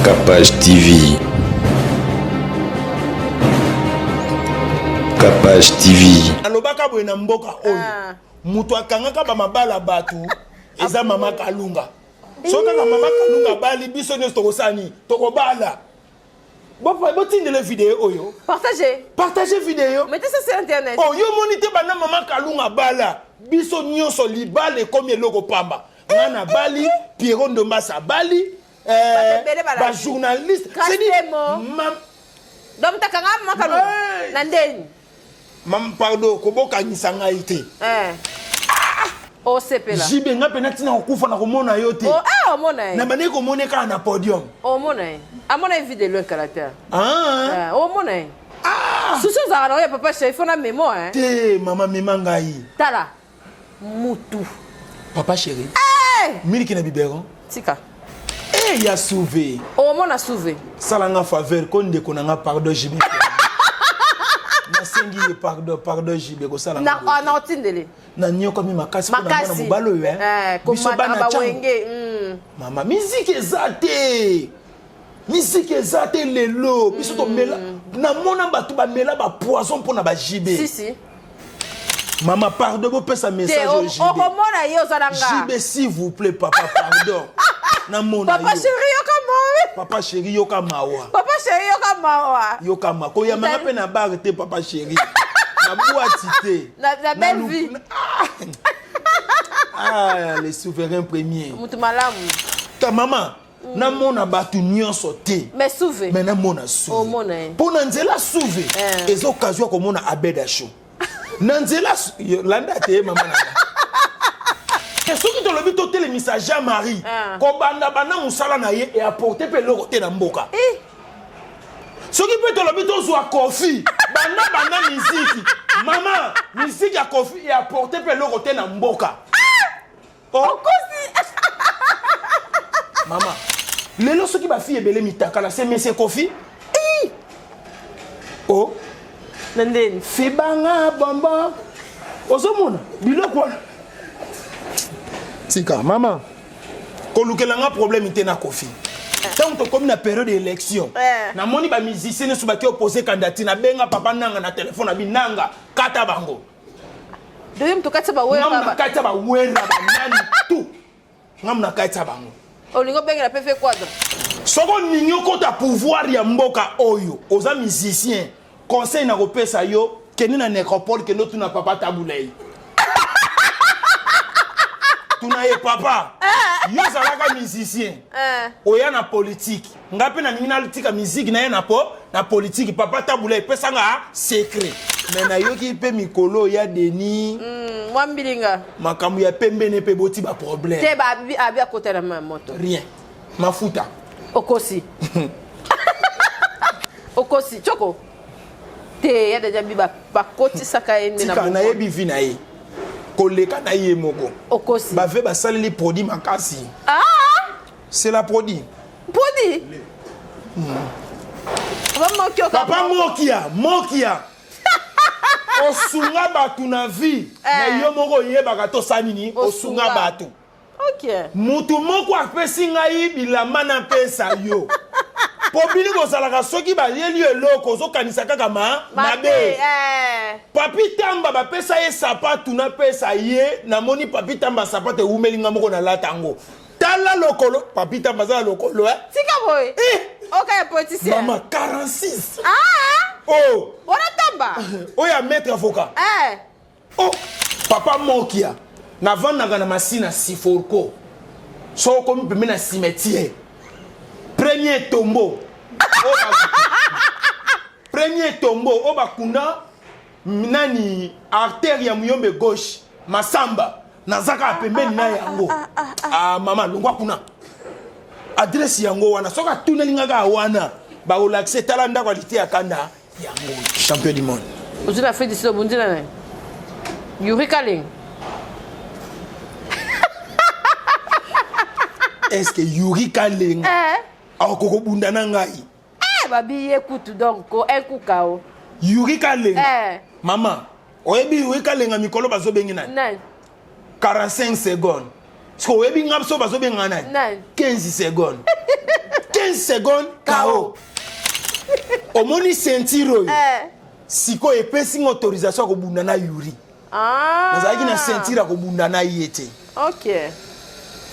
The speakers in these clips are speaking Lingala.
Capage TV. Capage TV. Alobaka boye na mboka oyo. Ah. Moto akangaka ba mabala bato eza mama Kalunga. Soki kaka mama Kalunga abali biso nyonso tokosala nini? Tokobala. Botindele video oyo. Partagez. Partagez video. Mettez ça sur internet. Oh, yo moni te banda mama Kalunga abala. Biso nyonso libala ekomi eloko pamba. Nga na bali, Pierrot Ndombasi abali, eh, ba journaliste. C'est dit, mam... Donc takanga mama Kalunga. Hey. Na ndeni. Mam pardon, kobokangisa ngai te. Eh. Osepela. JB nga pena tina kokufa na komona yo te. Oh, ah, omona ye. Na bandeki komona kaka na podium. Omona ye. Amona ye vie de loin kala te. Ah. Eh, omona ye. Ah. Susu ozalaka na oyo papa chéri fona memo hein. Te mama mema ngai. Tala. Mutu. Papa chéri. Hey! Miliki na biberon. Tika. Eh ya souve. Omona souve. Sala nga faveur ko ndeko na nga pardon JB. Nasengi ye pardon pardon JB kosala nga. Na na otindele. Na nyokomi makasi pona mwana mobali oyo eh. Eh, Biso bana wenge. Mm. Mama musique eza te. Musique eza te lelo. Biso tomela namona bato bamela ba poison pona ba JB. Si si. Mama pardon bopesa message au JB. Okomona ye oza na nga. JB s'il vous plaît papa pardon. Namona Papa chéri yoka mawa. Papa chéri yoka mawa. Papa chéri yoka mawa. Yoka mawa. Koyamba nga pe na bar te papa chéri. Na boîte te. Na belle vie. Ah, le souverain premier. Mutu malamu. Ta maman. Namona bato nyonso te. Mais souve. Mais namona souve. Omona ye. Mpo na nzela souve. Eh. Eza occasion ya komona Abed Acho. Na nzela landa te mama na nga. Soki tolobi totelemisa Jean-Marie ah. kobanda banda mosala na ye e apporte mpe eloko te na mboka. Eh. Soki mpe tolobi tozwa Koffi banda banda miziki mama miziki ya Koffi e apporte mpe eloko te na mboka. Ah! Oh. Okosi. Mama, lelo soki ba fille ebele mitakala c'est monsieur Koffi. Eh. Oh. Na ndeni. Fibanga bonbon. Ozomona biloko wana. Tika mama. Kolukela nga problème te na Koffi. Ntango tokomi na période d'élection eh. namoni ba musicien nyonso bake opose candidature nabenga papa nanga na telefone abi nanga kata bango Deuxième to kati ba wera ba. Kati ba wera ba nani tout. Ngam na kati bango. Olingo bengela PV Quadra. Soko ningi okota pouvoir ya mboka oyo oza musicien conseil na kopesa yo kende na necropole kende otuna papa Tabulei. Tuna ye papa. Eh. Yo ozalaka musicien. Eh. Oya na politique. Nga pe nalingi natika musique naye na po na politique papa Tabula epesa nga secret. Mais nayoki pe mikolo ya Denis. Mwa mbilinga. Makambo ya pembe ne pe boti ba problème. Te ba abi abi akota na ma moto. Rien. Mafuta. Okosi. Okosi choko. Te ya deja bi ba bakotisaka ye nde na Tika nayebi vie na ye. Koleka na ye moko. Okosi. Ba ve basaleli produit makasi. Ah! C'est la produit. Produit. Papa Mokia, Mokia. osunga bato na vie eh. na yo moko oyebaka tosala nini osunga bato okay. motu moko apesi ngai bilamba napesa yo mpo bini bozalaka soki bayeli yo eloko ozokanisa kaka ma mabe eh. Papi Tamba bapesa ye sapatu napesa ye namoni Papi Tamba sapatu ewumeli nga moko nalata yango tala lokolo Papi Tamba aza na lokolo eh? Tika boye eh! Oka ya politicien mama 46 ah! oh wana Tamba oyo ya maître avocat eh. oh papa Mokia navandaka na Masina Siforco soki okomi pembe na cimetière premier tombeau Premier tombeau oyo bakunda nani artère ya Muyombe gauche Masamba naza kaka pembeni na yango ah mama longwa kuna adresse yango wana soki atuneli nga kaka wana bakolakisa tala ndako ya liteya kanda yango champion du monde ozwi na Afrique du Sud obundi na nani Yuri Kaling est-ce que Yuri Kalenga eh. akoki kobunda na ngai Eh, babi ye kutu donc ko un coup KO. Yuri Kalenga. Eh. Maman, oyebi Yuri Kalenga mikolo bazobengi nani? Nani? 45 secondes. Siko oyebi nga biso bazobenga nani? Nani? 15 secondes. 15 secondes KO. Omoni ceinture oyo. Eh. Sikoyo epesi nga autorisation ya kobunda na Yuri. Ah. Nazalaki na ceinture ya kobunda na ye te. Ok.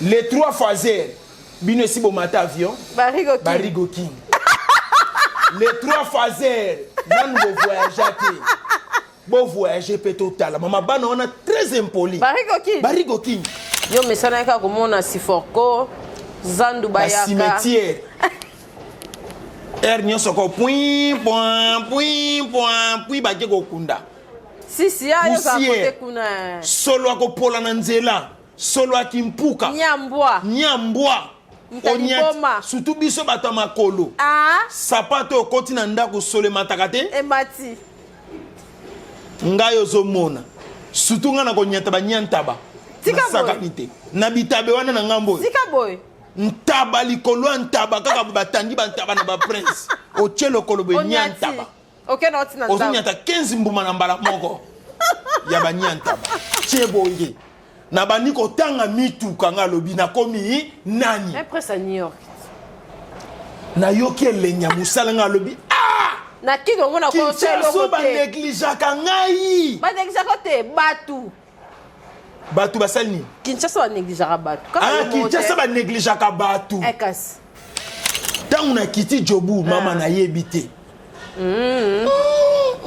Les trois phaseurs, bino esi bomata avion. Barigo King. Barigo King. Les trois phaseurs, nanu bovoyagea te. Bovoyage mpe totala. Mama bana wana très impoli. Barigo King. Barigo King. Yo mesanaki kaka komona Siforco, Zandu Bayaka. Ba cimetière. Heure nyonso ko point point point point puis bake kokunda. Si si ya yo za Poussière. kote kuna. Solo akopola na nzela, solo akimpuka. Nyambwa. Nyambwa. Mtaliboma. Surtout biso bato ya makolo. Ah. Sapato okoti na ndako solo emataka te. Emati. Ngai ozomona. Surtout ngai na konyata ba nyantaba. Tika boye. Nasakani te. Na bitabe wana na ngambo oyo. Tika boye. Ntaba likolo ya ntaba kaka batandi bantaba na ba prince. Otie lokolo boye nyantaba. Ok na oti na ndako. Ozonyata 15 mbuma na mbala moko ya banyantaba. Tie boye. Na bandi kotanga mituka nga alobi nakomi nani. Un prince à New York. Nayoki elengi ya mosala nga alobi ah! Na kino omona ko Kinshasa ba négligeaka ngai. Ba négligeaka te batu. Batu basali nini? Kinshasa ba négligeaka batu. Kaka Ah, yo moko te. Kinshasa ba négligeaka batu. Eh, kasi. Tango na kiti Jobu, mama nayebi te.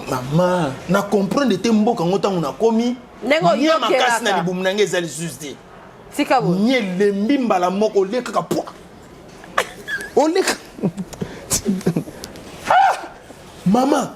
Mama, na comprendre te mboka ngo tango nakomi. Ndenge Nye oyokelaka. makasi na libumu na ngai eza lisusu te. Tika boye. Nye elembi mbala moko olie kaka pwa. Oleka. Ah! Mama.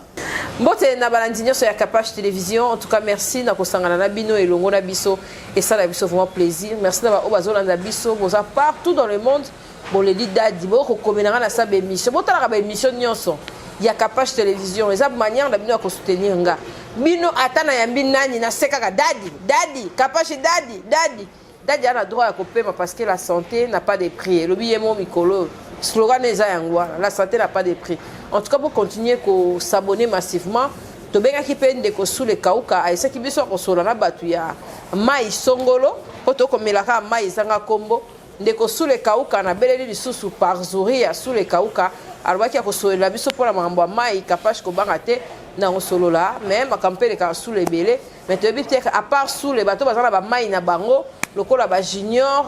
Mbote na balandi nyonso ya Kapash Télévision. En tout cas, merci na kosangana na bino elongo na biso et ça la biso vraiment plaisir. Merci na ba oyo bazolanda biso, boza partout dans le monde. Boleli dadi, bo kokomela nga na sa ba émission. Botalaka ba émission nyonso ya Kapash Télévision. Eza manière na bino ya ko soutenir nga. Bino ata na yambi nani na sekaka dadi, dadi, Kapash dadi, dadi. Dadi a na droit ya kopema parce que la santé n'a pas de prix. Elobi ye mo mikolo. Slogan eza yango wana, la santé n'a pas de prix. En tout cas, pour continuer ko s'abonner massivement, tobengaki pe ndeko Sule Kauka ayesaki biso akosola na bato ya mai songolo po tokomelaka mai ezanga kombo. Ndeko Sule Kauka nabeleli lisusu par Zuria Sule Kauka alobaki akosolela biso mpona makambo ya mai. Kapash kobanga te na kosolola, mais makambo mpe elekaka Sule ebele. Mais toyebi te à part Sule bato baza na ba mai na bango lokola ba junior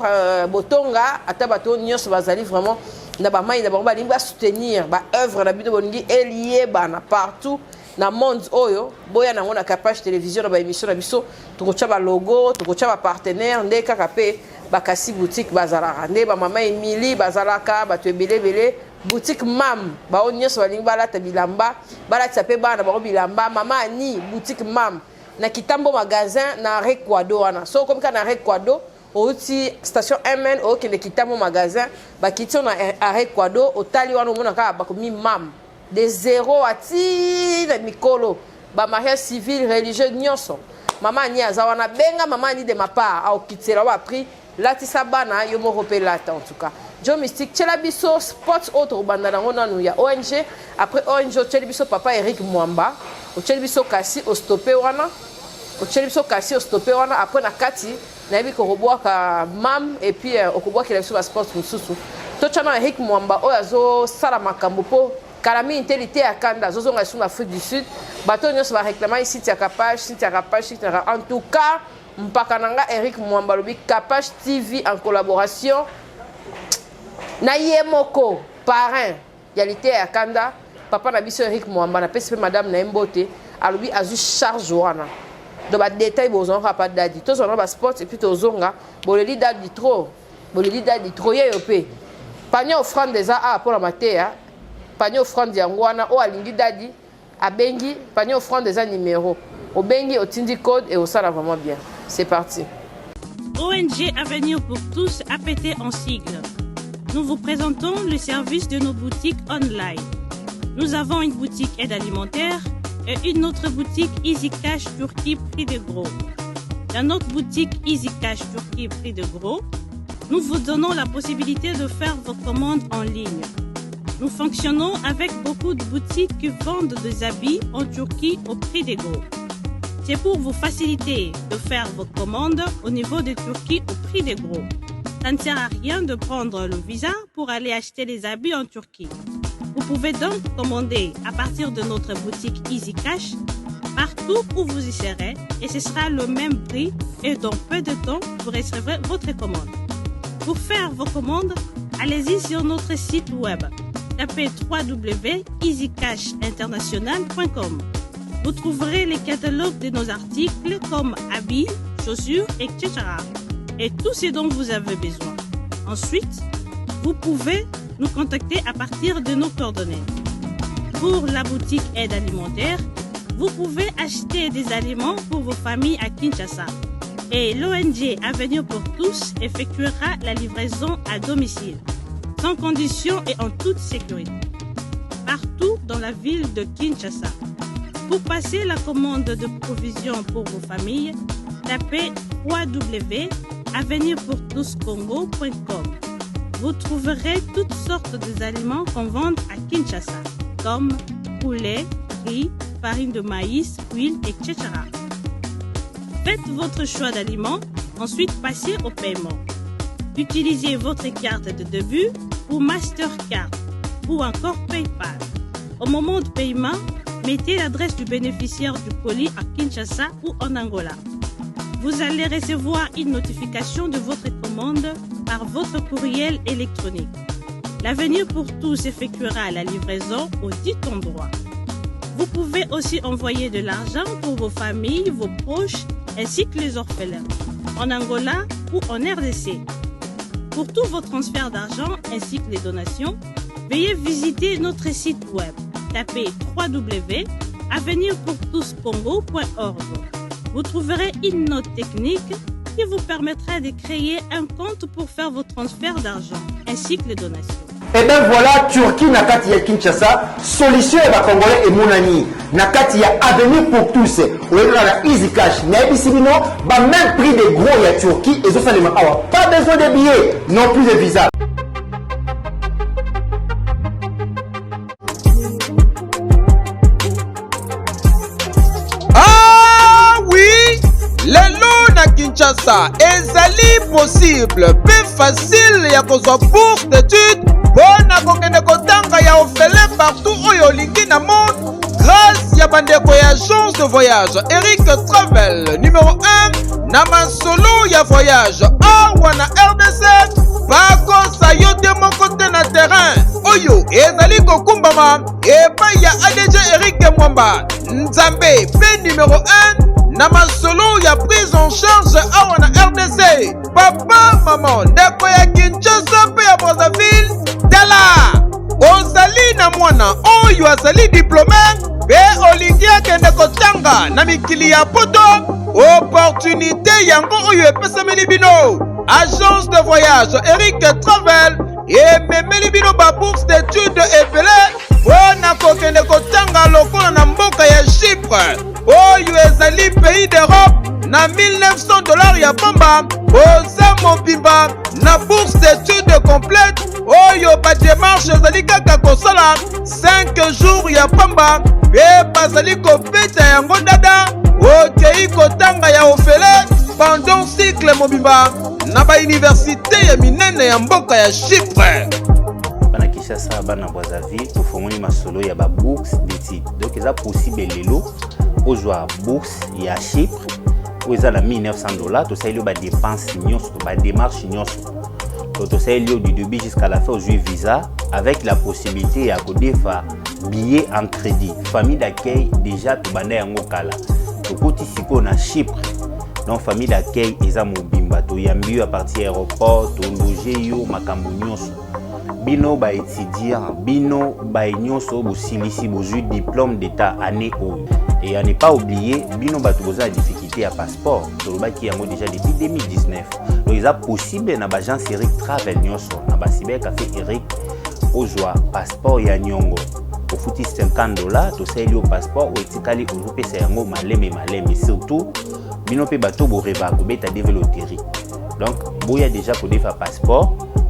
botonga ata bato nyonso bazali vraiment na ba mai na bango balingi ba soutenir ba œuvre na bino bolingi eliebana partout na monde oyo boya nango na Kapash Télévision na ba émission na biso tokotia ba logo tokotia ba partenaire nde kaka pe bakasi boutique bazalaka nde ba mama Emilie bazalaka bato ebele ebele boutique mam bao nyonso balingi balata bilamba balatisa pe bana bango bilamba mama Annie boutique mam na Kitambo magasin na Requado wana so okomi kaka na Requado outi station MN okende Kitambo magasin bakiti na Requado otali wana omona kaka bakomi mam de zéro ati na mikolo ba mariage civil religieux nyonso mama Annie aza wana benga mama Annie de ma part aokitela wa prix latisa bana yo moko pe lata. En tout cas Joe Mystique tshela biso spot oyo tokobanda nango nanu ya ONG après ONG otieli biso papa Eric Mwamba otieli biso kasi ostope wana otieli biso kasi ostope wana après na kati nayebi kokobwaka mam et puis okobwakela biso ba spot mosusu totya na Eric Mwamba oyo azosala makambo po kala mingi te liteya kanda azozonga lisusu na Afrique du Sud bato nyonso ba réclamaki site ya Kapash site ya Kapash site ya en tout cas mpaka na nga Eric Mwamba alobi Kapash TV en collaboration na ye moko parrain ya liteya ya kanda papa na biso Eric Mwamba napesi pe madame na ye mbote alobi azwi charge wana donc ba détail bozwaka pa dadi tozwa na ba sport et puis tozonga boleli dadi trop boleli dadi trop yeyo pe panier offrande eza a mpona mateya panier offrande yango wana oyo alingi dadi abengi panier offrande eza numéro obengi otindi code et osala vraiment bien. C'est parti. ONG Avenir pour tous, APT en sigle. Nous vous présentons le service de nos boutiques online. Nous avons une boutique aide alimentaire et une autre boutique Easy Cash Turquie prix de gros. Dans notre boutique Easy Cash Turquie prix de gros, nous vous donnons la possibilité de faire vos commandes en ligne. Nous fonctionnons avec beaucoup de boutiques qui vendent des habits en Turquie au prix des gros. C'est pour vous faciliter de faire vos commandes au niveau de Turquie au prix des gros. Ça ne sert à rien de prendre le visa pour aller acheter les habits en Turquie. Vous pouvez donc commander à partir de notre boutique Easy Cash partout où vous y serez et ce sera le même prix et dans peu de temps, vous recevrez votre commande. Pour faire vos commandes, allez-y sur notre site web. Tapez www.easycashinternational.com. Vous trouverez les catalogues de nos articles comme habits, chaussures, etc. Et tout ce dont vous avez besoin. Ensuite, vous pouvez nous contacter à partir de nos coordonnées. Pour la boutique aide alimentaire, vous pouvez acheter des aliments pour vos familles à Kinshasa. Et l'ONG Avenir pour tous effectuera la livraison à domicile, sans condition et en toute sécurité, partout dans la ville de Kinshasa. Pour passer la commande de provisions pour vos familles, tapez www.avenirpourtouscongo.com. Vous trouverez toutes sortes d'aliments qu'on vend à Kinshasa, comme poulet, riz, farine de maïs, huile, etc. Faites votre choix d'aliments, ensuite passez au paiement. Utilisez votre carte de début ou Mastercard ou encore PayPal. Au moment de paiement, mettez l'adresse du bénéficiaire du colis à Kinshasa ou en Angola. Vous allez recevoir une notification de votre commande par votre courriel électronique. L'avenir pour tous effectuera la livraison au dit endroit. Vous pouvez aussi envoyer de l'argent pour vos familles, vos proches ainsi que les orphelins, en Angola ou en RDC. Pour tous vos transferts d'argent ainsi que les donations, veuillez visiter notre site web. Tapez www.avenirpourtouscongo.org. Vous trouverez une note technique qui vous permettra de créer un compte pour faire vos transferts d'argent ainsi que les donations. Et eh ben voilà, Turquie na kati ya Kinshasa, solution ya ba Congolais emonani na kati ya avenir pour tous. Oyekaka na Easy Cash, nayebisi bino ba même prix de gros ya Turquie ezosalema awa. Pas besoin de billets, non plus de visa. Ah oui, lelo na Kinshasa ezali possible mpe facile ya kozwa bourse d'études mpo na kokende kotanga ya ofele partout oyo olingi na monde grâce ya bandeko ya agence de voyage Eric Travel numéro 1 na masolo ya voyage awa na RDC bakosa yo te moko te na terrain oyo ezali kokumbama epai ya ADG Eric Mwamba Nzambe mpe numero 1 na masolo ya prise en charge awa na RDC. Papa, mama, ndeko ya Kinshasa mpe ya Brazzaville, tala ozali na mwana oyo azali diplome mpe olingi akende kotanga na mikili ya poto, opportunité yango oyo epesameli bino. Agence de voyage Eric Travel ememeli bino ba bourse d'études ebele mpo na kokende kotanga lokola na mboka ya Chypre oyo ezali pays d'Europe na 1900 dollars ya pamba oza mobimba na bourse d'études complète oyo ba démarche ezali kaka kosala 5 jours ya pamba mpe bazali kobeta yango dada okei kotanga ya ofele pendant cycle mobimba na bauniversite ya minene ya mboka ya Chypre. Bana Kinshasa, bana Brazzaville, tofongoli masolo ya ba bourse d'études. Donc eza possible lelo ozwa bourse ya Chypre oyo eza na 1900 dollars, tosaleli yo ba dépenses nyonso, ba démarches nyonso. Donc tosaleli yo du début jusqu'à la fin, ozwi visa avec la possibilité ya kodefa billet en crédit. Famille d'accueil déjà tobanda yango kala. Tokoti sikoyo na Chypre. Donc famille d'accueil eza mobimba, toyambi yo à partir ya aéroport, tologe yo makambo nyonso. Bino ba étudiant, bino ba nyonso bosilisi bozwi diplôme d'état année oyo. Et à ne pas oublier, bino bato boza na difficulté ya passeport, tolobaki yango déjà depuis 2019. Donc eza possible na ba agence Eric Travel nyonso, na ba cyber café Eric, ozwa passeport ya nyongo. Ofuti 50 dollars, tosaleli yo passeport oyo etikali ozopesa yango maleme maleme. Surtout bino mpe bato boreva kobeta DV loterie. Donc boya déjà kodefa passeport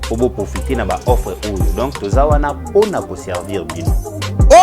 po boprofite na ba offre oyo. Donc toza wana mpona koservir bino.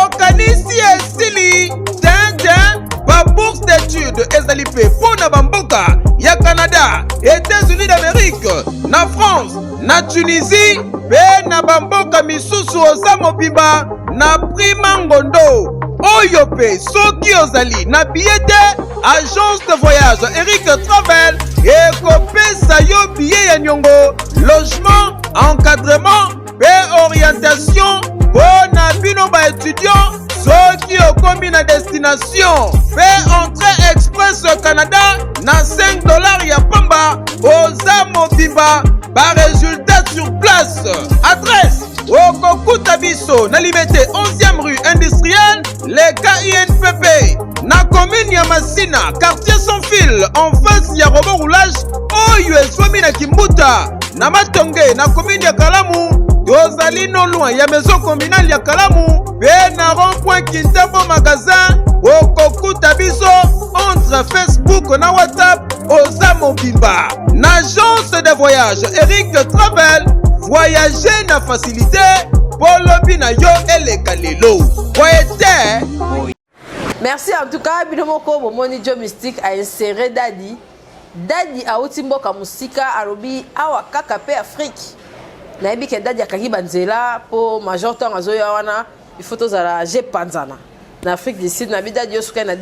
Okanisi esili tintin. Ba bourse d'études ezali mpe mpo na bamboka ya Canada, États-Unis d'Amérique, na France, na Tunisie mpe na bamboka misusu. Oza mobimba na prix mangondo oyo mpe soki ozali na billet te, agence de voyage Eric Travel ekopesa yo billet ya niongo, logement, encadrement mpe orientation mpo na bino baétudiant. Soki okomi na destination mpe entrée express Canada na 5 $ ya pamba, oza mobimba, baresultat sur place. Adresse: okokuta biso na Limete, 11e rue industrielle, leka INPP, na commune ya Masina, quartier sans fil, en face ya robot roulage oyo ezwami na Kimbuta. Na Matonge, na commune ya Kalamu, tozali non loin ya maison communale ya Kalamu mpe na rond-point Kintambo magasin. Okokuta biso entre Facebook na WhatsApp. Oza mobimba na agence de voyage Eric Travel. Voyager na facilité mpo lobi na yo eleka lelo, boye te? Merci en tout cas. Bino moko bomoni, Joe Mystique ainsérer Dadi. Dadi auti mboka mosika, alobi awa kaka mpe Afrique. Nayebi ke Dadi akangi banzela mpo major ntango azoya wana, il faut tozala je panzana na Afrique du Sud. Nabi Dadi, yo sukai na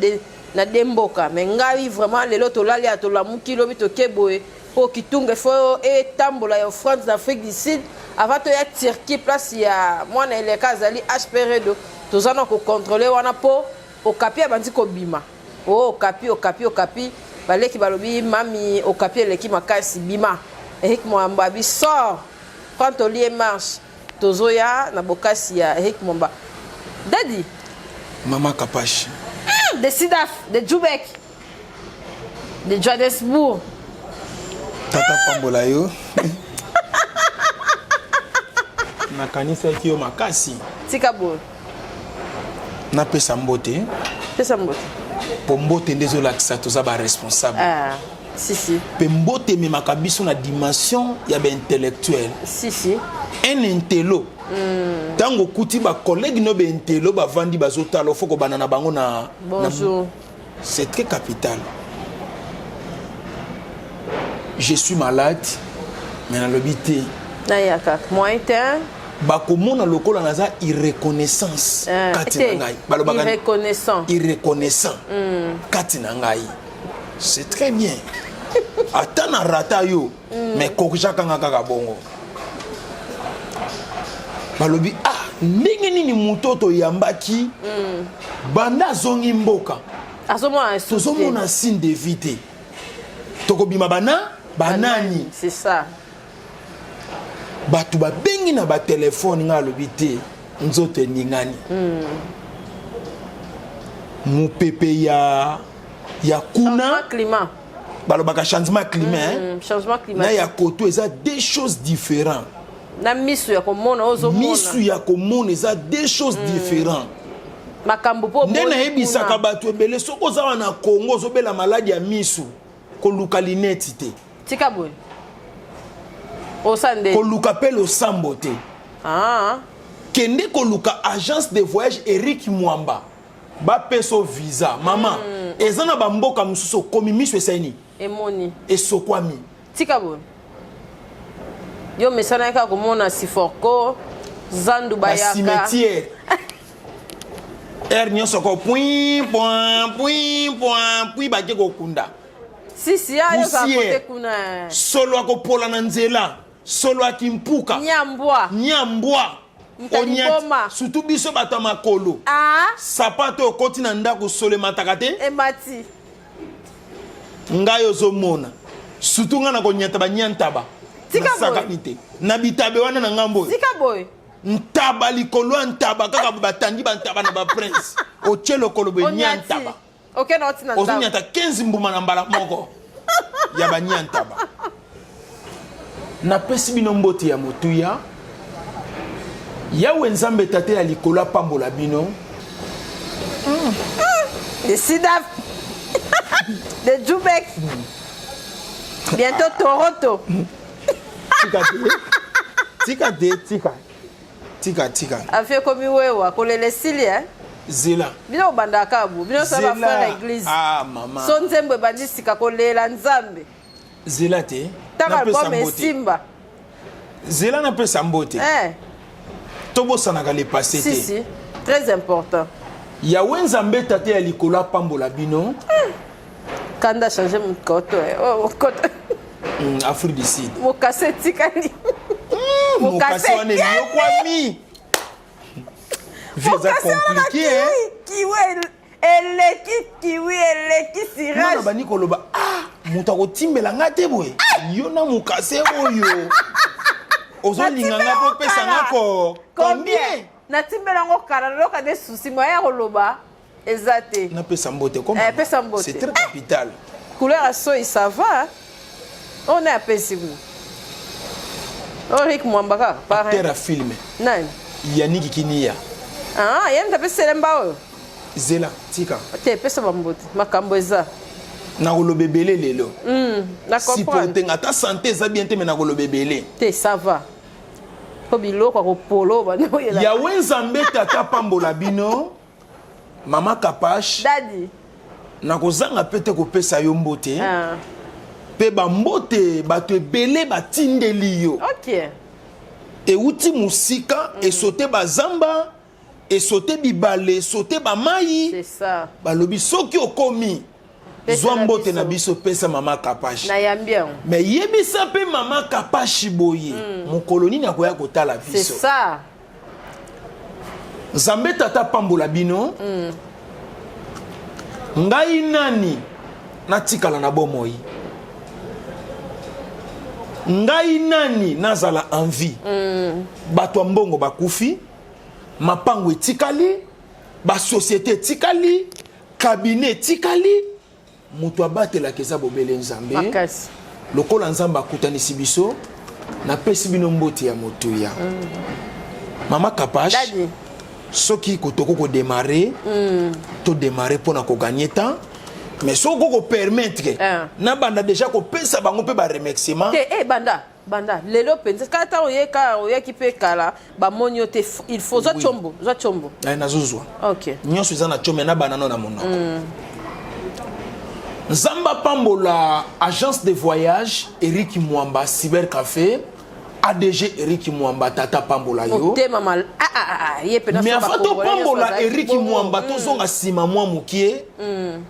de mboka, mais ngai vraiment lelo tolali ya tolamuki, lobi toke boye mpo kitunga ifo etambola ya offrande na Afrique du Sud avant toya Turquie, place ya mwana eleka azali HP Redo. Toza na kocontrôler wana mpo okapi abandi kobima. O okapi, okapi, okapi, baleki balobi mami okapi eleki makasi, bima. Erik Mwamba abi sort, prends ton lit et marche. Tozoya na bokasi ya Erik Mwamba. Dadi. Mama Kapashi. De Sidaf, de Jubek, de Johannesburg. Tata pambola yo. Nakanisaki yo makasi. Tika boye. Napesa mbote. Pesa mbote. Mpo mbote nde ezolakisa toza baresponsable. Ah, si si. Mpe mbote ememaka biso na dimension ya baintellectuel. Si si. Un intello, ntango okuti bacollègue no baintello bavandi bazotala, ofo kobanda na bango na Bonjour. Na, c'est très capital. Je suis malade, mais nalobi te. Naya kaka, moyen te. Bakomona lokola naza irreconnaissance kati na ngai. Balobaka irreconnaissant. Irreconnaissant kati na ngai. C'est très bien. Ata na rata yo, mais corrigeaka nga kaka bongo. Balobi: ah, ndenge nini moto oyo toyambaki, banda azongi mboka, azomona lisusu te. Tozomona signe de vie te. Tokobima bana banani? C'est ça. Bato babengi na batelefone, ngai alobi te, nzoto eningani, mopepe ya kuna. Changement climat. Balobaka changement climat, hein? Changement Na climatique. ya koto eza deux choses différentes. Na miso ya komona, ozomona. Misu ya komona eza deux choses différentes. Makambo mpo Nde omoni nayebisaka kuna. bato ebele, soki oza wana na Congo, ozobela maladi ya misu, koluka lineti te. Tika boye, osa nde. Koluka mpe losambo te. Ah. Kende koluka agence de voyage Eric Mwamba, bapesa yo visa. Mama, eza na bamboka mosusu okomi, miso esali nini? Emoni. Esokwami. Tika boye, yo mesana kaka komona siforco, zandu, bayaka. Bacimetière aire nyonso ko pui point pui point pui, bake kokunda. Sisi ya yo zala Poussière. kote kuna. Solo akopola na nzela, solo akimpuka. Nyambwa. Nyambwa. Mtaliboma. Surtout biso bato ya makolo, ah. sapato okoti na ndako, solo emataka te. Emati. Ngai ozomona, surtout ngai na konyata banyantaba. Tika boye. Nasakani te na bitabe wana na ngambo oyo. Tika boye. Ntaba likolo ya ntaba, kaka batandi bantaba na baprince, otie lokolo boye. Onyati. Nyantaba. Oke na oti na ndako. Ozonyata 15 mbuma na mbala moko ya banyantaba. Napesi bino mbote ya motuya. Yawe Nzambe Tata ya likolo apambola bino. De Sidaf, de Jubek, bientôt Toronto. Tika te, tika te, tika, tika, tika. Afie komi wewa kolela esili, eh? Zela. Bino bobandaka kaka bo. Bino so ba Zela. frère église. Ah mama. So nzembo ebandi sika kolela Nzambe. Zela te. Ntango Napesa album mbote. esimba. Zela napesa mbote. Eh, Tobosanaka le passé si te. si. Très important. Yawe Nzambe Tata ya likolo apambola bino. Kanda changer mokoto. Eh. Oh, mokoto. Afrique du Sud. Mokase etikali. Mokase wana enyokwami. Vie eza Mokase wana compliqué hein. kiwi, kiwi eleki kiwi eleki Nga sirage. na bandi koloba ah moto akotimbela nga te boye yo na mokase oyo ozolinga nga mpo opesa nga ko combien natimbela yango kala naloka nde susi moyen ya koloba eza te. Napesa mbote comme Eh, pesa mbote. c'est très capital. Couleur ya soyi ça va. Oyo naye apesi kuna oyo Rick Mwamba kaka parrain. Acteur ya film Nani? Yannick Kiniya. Ah, ye moto apesi elemba oyo. Zela tika. Te pesa bambote makambo eza. Nakoloba ebele lelo. Na comprendre. Supporte nga ata santé eza bien te mais nakoloba ebele. Te ça va. Po biloko ya kopolo bando oyela. Yahweh Nzambe tata pambola bino. Mama Kapash. Daddy. Nakozanga pe te kopesa yo mbote. Ah. Pe ba mbote bato ebele batindeli yo. OK. Euti musika esote bazamba esote bibale esote bamayi. C'est ça. Balobi soki okomi Pesa zwa na mbote biso. na biso pesa mama Kapash. Nayambi yango. Mais yebisa pe mama Kapash boye mokolo nini akoya kotala C'est biso. ça. Nzambe tata pambola bino. Ngai nani natikala na bomoi. Ngai nani nazala en vie. Bato ya mbongo bakufi, mapango etikali, ba société etikali, cabinet etikali, moto abatelaka eza bobele Nzambe. Makasi. Lokola Nzambe akutanisi biso, napesi bino mbote ya motuya. Mama Kapash, Daddy. soki kotoko ko démarrer, to démarrer pona ko gagner temps, mais soki ko permettre, na banda déjà ko pesa bango pe ba remerciement. Te, eh, banda, banda. Lelo penza, kala tango ye ka oyaki pe kala, ba moni yo te, il faut zwa chombo, zwa chombo. Eh, nazozwa. OK. Nyonso eza na chombo na banano na monoko. Nzamba pambola agence de voyage Eric Mwamba Cyber Café ADG Eric Mwamba tata pambola yo. Motema mal ah ah ah, ah ye pena Mais so avant ba to Congolais nyonso pambola bazalaki Eric bongo. Mwamba tozonga sima mwa mokie.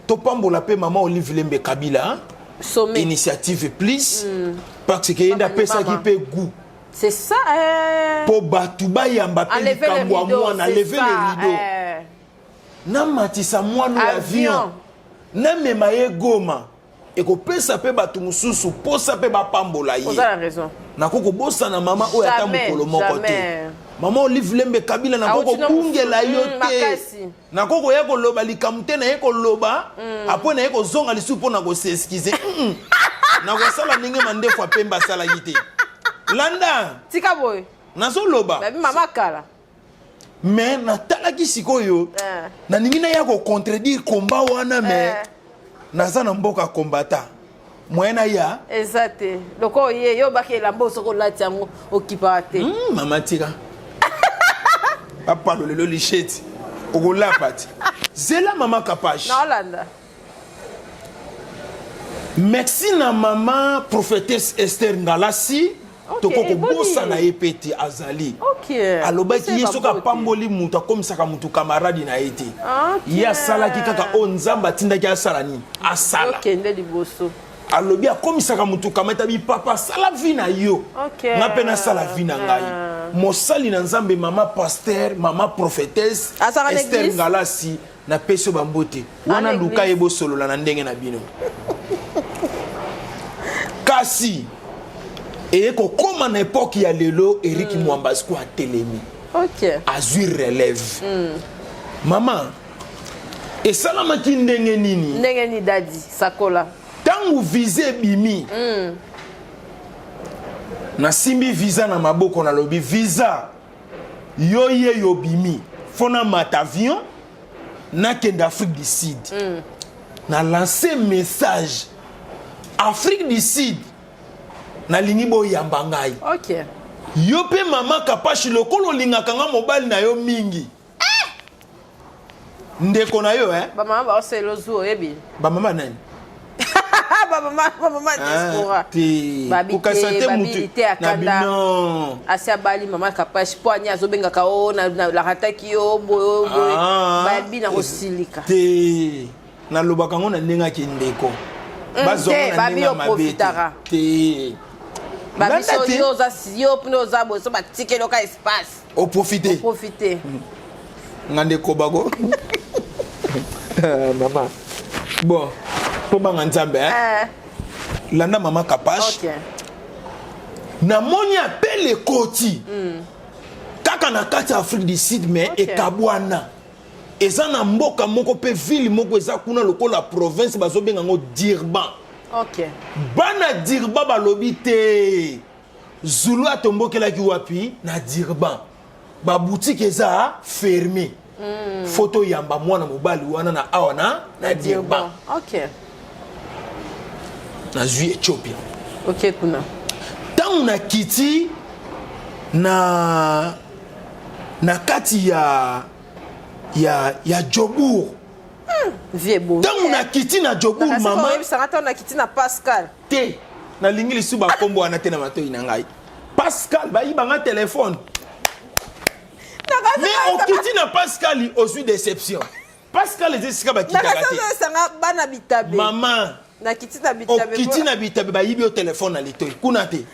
To pambola pe mama Olive Lembe Kabila. Sommet. Initiative plus parce que yenda Mama pesaki mama. pe goût. C'est ça eh. Po batu bayamba pe Enlever le likambo ya rideau, mwana, c'est lever ça, le rideau. eh. Namatisa mwana ya Avion. avion. Namema ye Goma. Ekopesa pe bato mosusu posa pe bapambola ye. Oza na raison. Nakoki kobosana mama oyo ata Jamais, mokolo moko te. jamais. Mama Olive Lembe Kabila nakoki Auti na kobungela yo te. makasi. Nakoki koya koloba likambo te naye koloba, apres naye kozonga lisusu mpo na kos'excuser. Nakosala ndenge mandefu ya pembe asalaki te. Landa. Tika boye. Nazoloba. Babi mama kala. Mais natalaki sikoyo, nalingi naya ko contredire combat wana, mais naza na mboka combattant. Moyen na ya? Eza te. Loko ye yo baki elamba soko olati yango okipaka te. Mama tika. Papa lelo lichette. Okolapa ti. Zela mama Kapash. Na Hollande. Merci na mama prophétesse Esther Ngalasi. Okay, toko kobosa boni. na ye pe te azali. Okay. Alobaki ye Pese soki babote. apamboli mutu akomisaka mutu camarade na ye te. Okay. Ye asalaki kaka oyo Nzambe atindaki asala nini? Asala. Okende liboso. Alobi akomisaka mutu camarade abi papa sala vie na yo. Okay. Nga pe nasala vie na ngai. Mosali na Nzambe mama pasteur, mama prophétesse Azalaka na Esther église? Ngalasi na peso bambote. Wana Ana luka église. ye bosolola na ndenge na bino. Kasi eye kokóma na époque ya lelo Eric Mwamba siko atelemi. Okay. Azwi relève. Mama, esalamaki ndenge nini? Ndenge nini dadi sakola? Tangu visa ebimi. Nasimbi visa na maboko nalobi visa yo ye yo bimi fona mata avion nakende Afrique du Sud. Na lancer message Afrique du Sud nalingi boyamba ngai. Okay. Yo pe mama Kapashi lokolo olingaka nga mobali na yo mingi. Ndeko na yo, eh? Bamama baosalela ozuwa, oyebi. Bamama nani? Bamama, bamama diaspora. Te. Babi Kokasa te, te babi mutu te na akanda. bino. Asi abali mama Kapash mpo ani azobengaka o narataki yo boye o boye. Ah. Babi na kosilika. Te, nalobaka yango na ndenge ake ndeko. Bazwa Te, yango na babi ndenge ya mabe te. oprofitaka. Te. Babi Landa so te. yo oza yo mpona oza boye so batikeli oka espace. Oprofite. Oprofite. Nga nde kobako. Mama. Bon, tobanga Nzambe, hein? Landa mama Kapash. Ok. Namoni appel ekoti. Kaka na kati ya Afrique du Sud, mais ekabwana. Eza na mboka moko pe ville moko eza kuna lokola province, bazobenga yango Durban. Bana Durban balobi te. Zulu atombokelaki wapi? Na Durban. Ba boutique eza fermé. Photo yamba mwana mobali wana na awa na Durban. Nazwi Ethiopia. Ok, kuna. Tango na kiti na kati ya Jobourg. Vie bon. Tango na kiti na Jobourg, Nakasi mama. koyebisa nga tango na kiti na Pascal. Te, nalingi lisusu bakombo wana te na matoi na ngai. Pascal, bayiba nga téléphone. Nakasi Mais koyebisa okiti na Pascal, ozwi déception. Pascal eza esika bakitaka Nakasi te. koyebisa nga bana bitabe. Mama. Nakiti na bitabe. Okiti na bitabe, bayibi yo téléphone na litoi. Kuna te.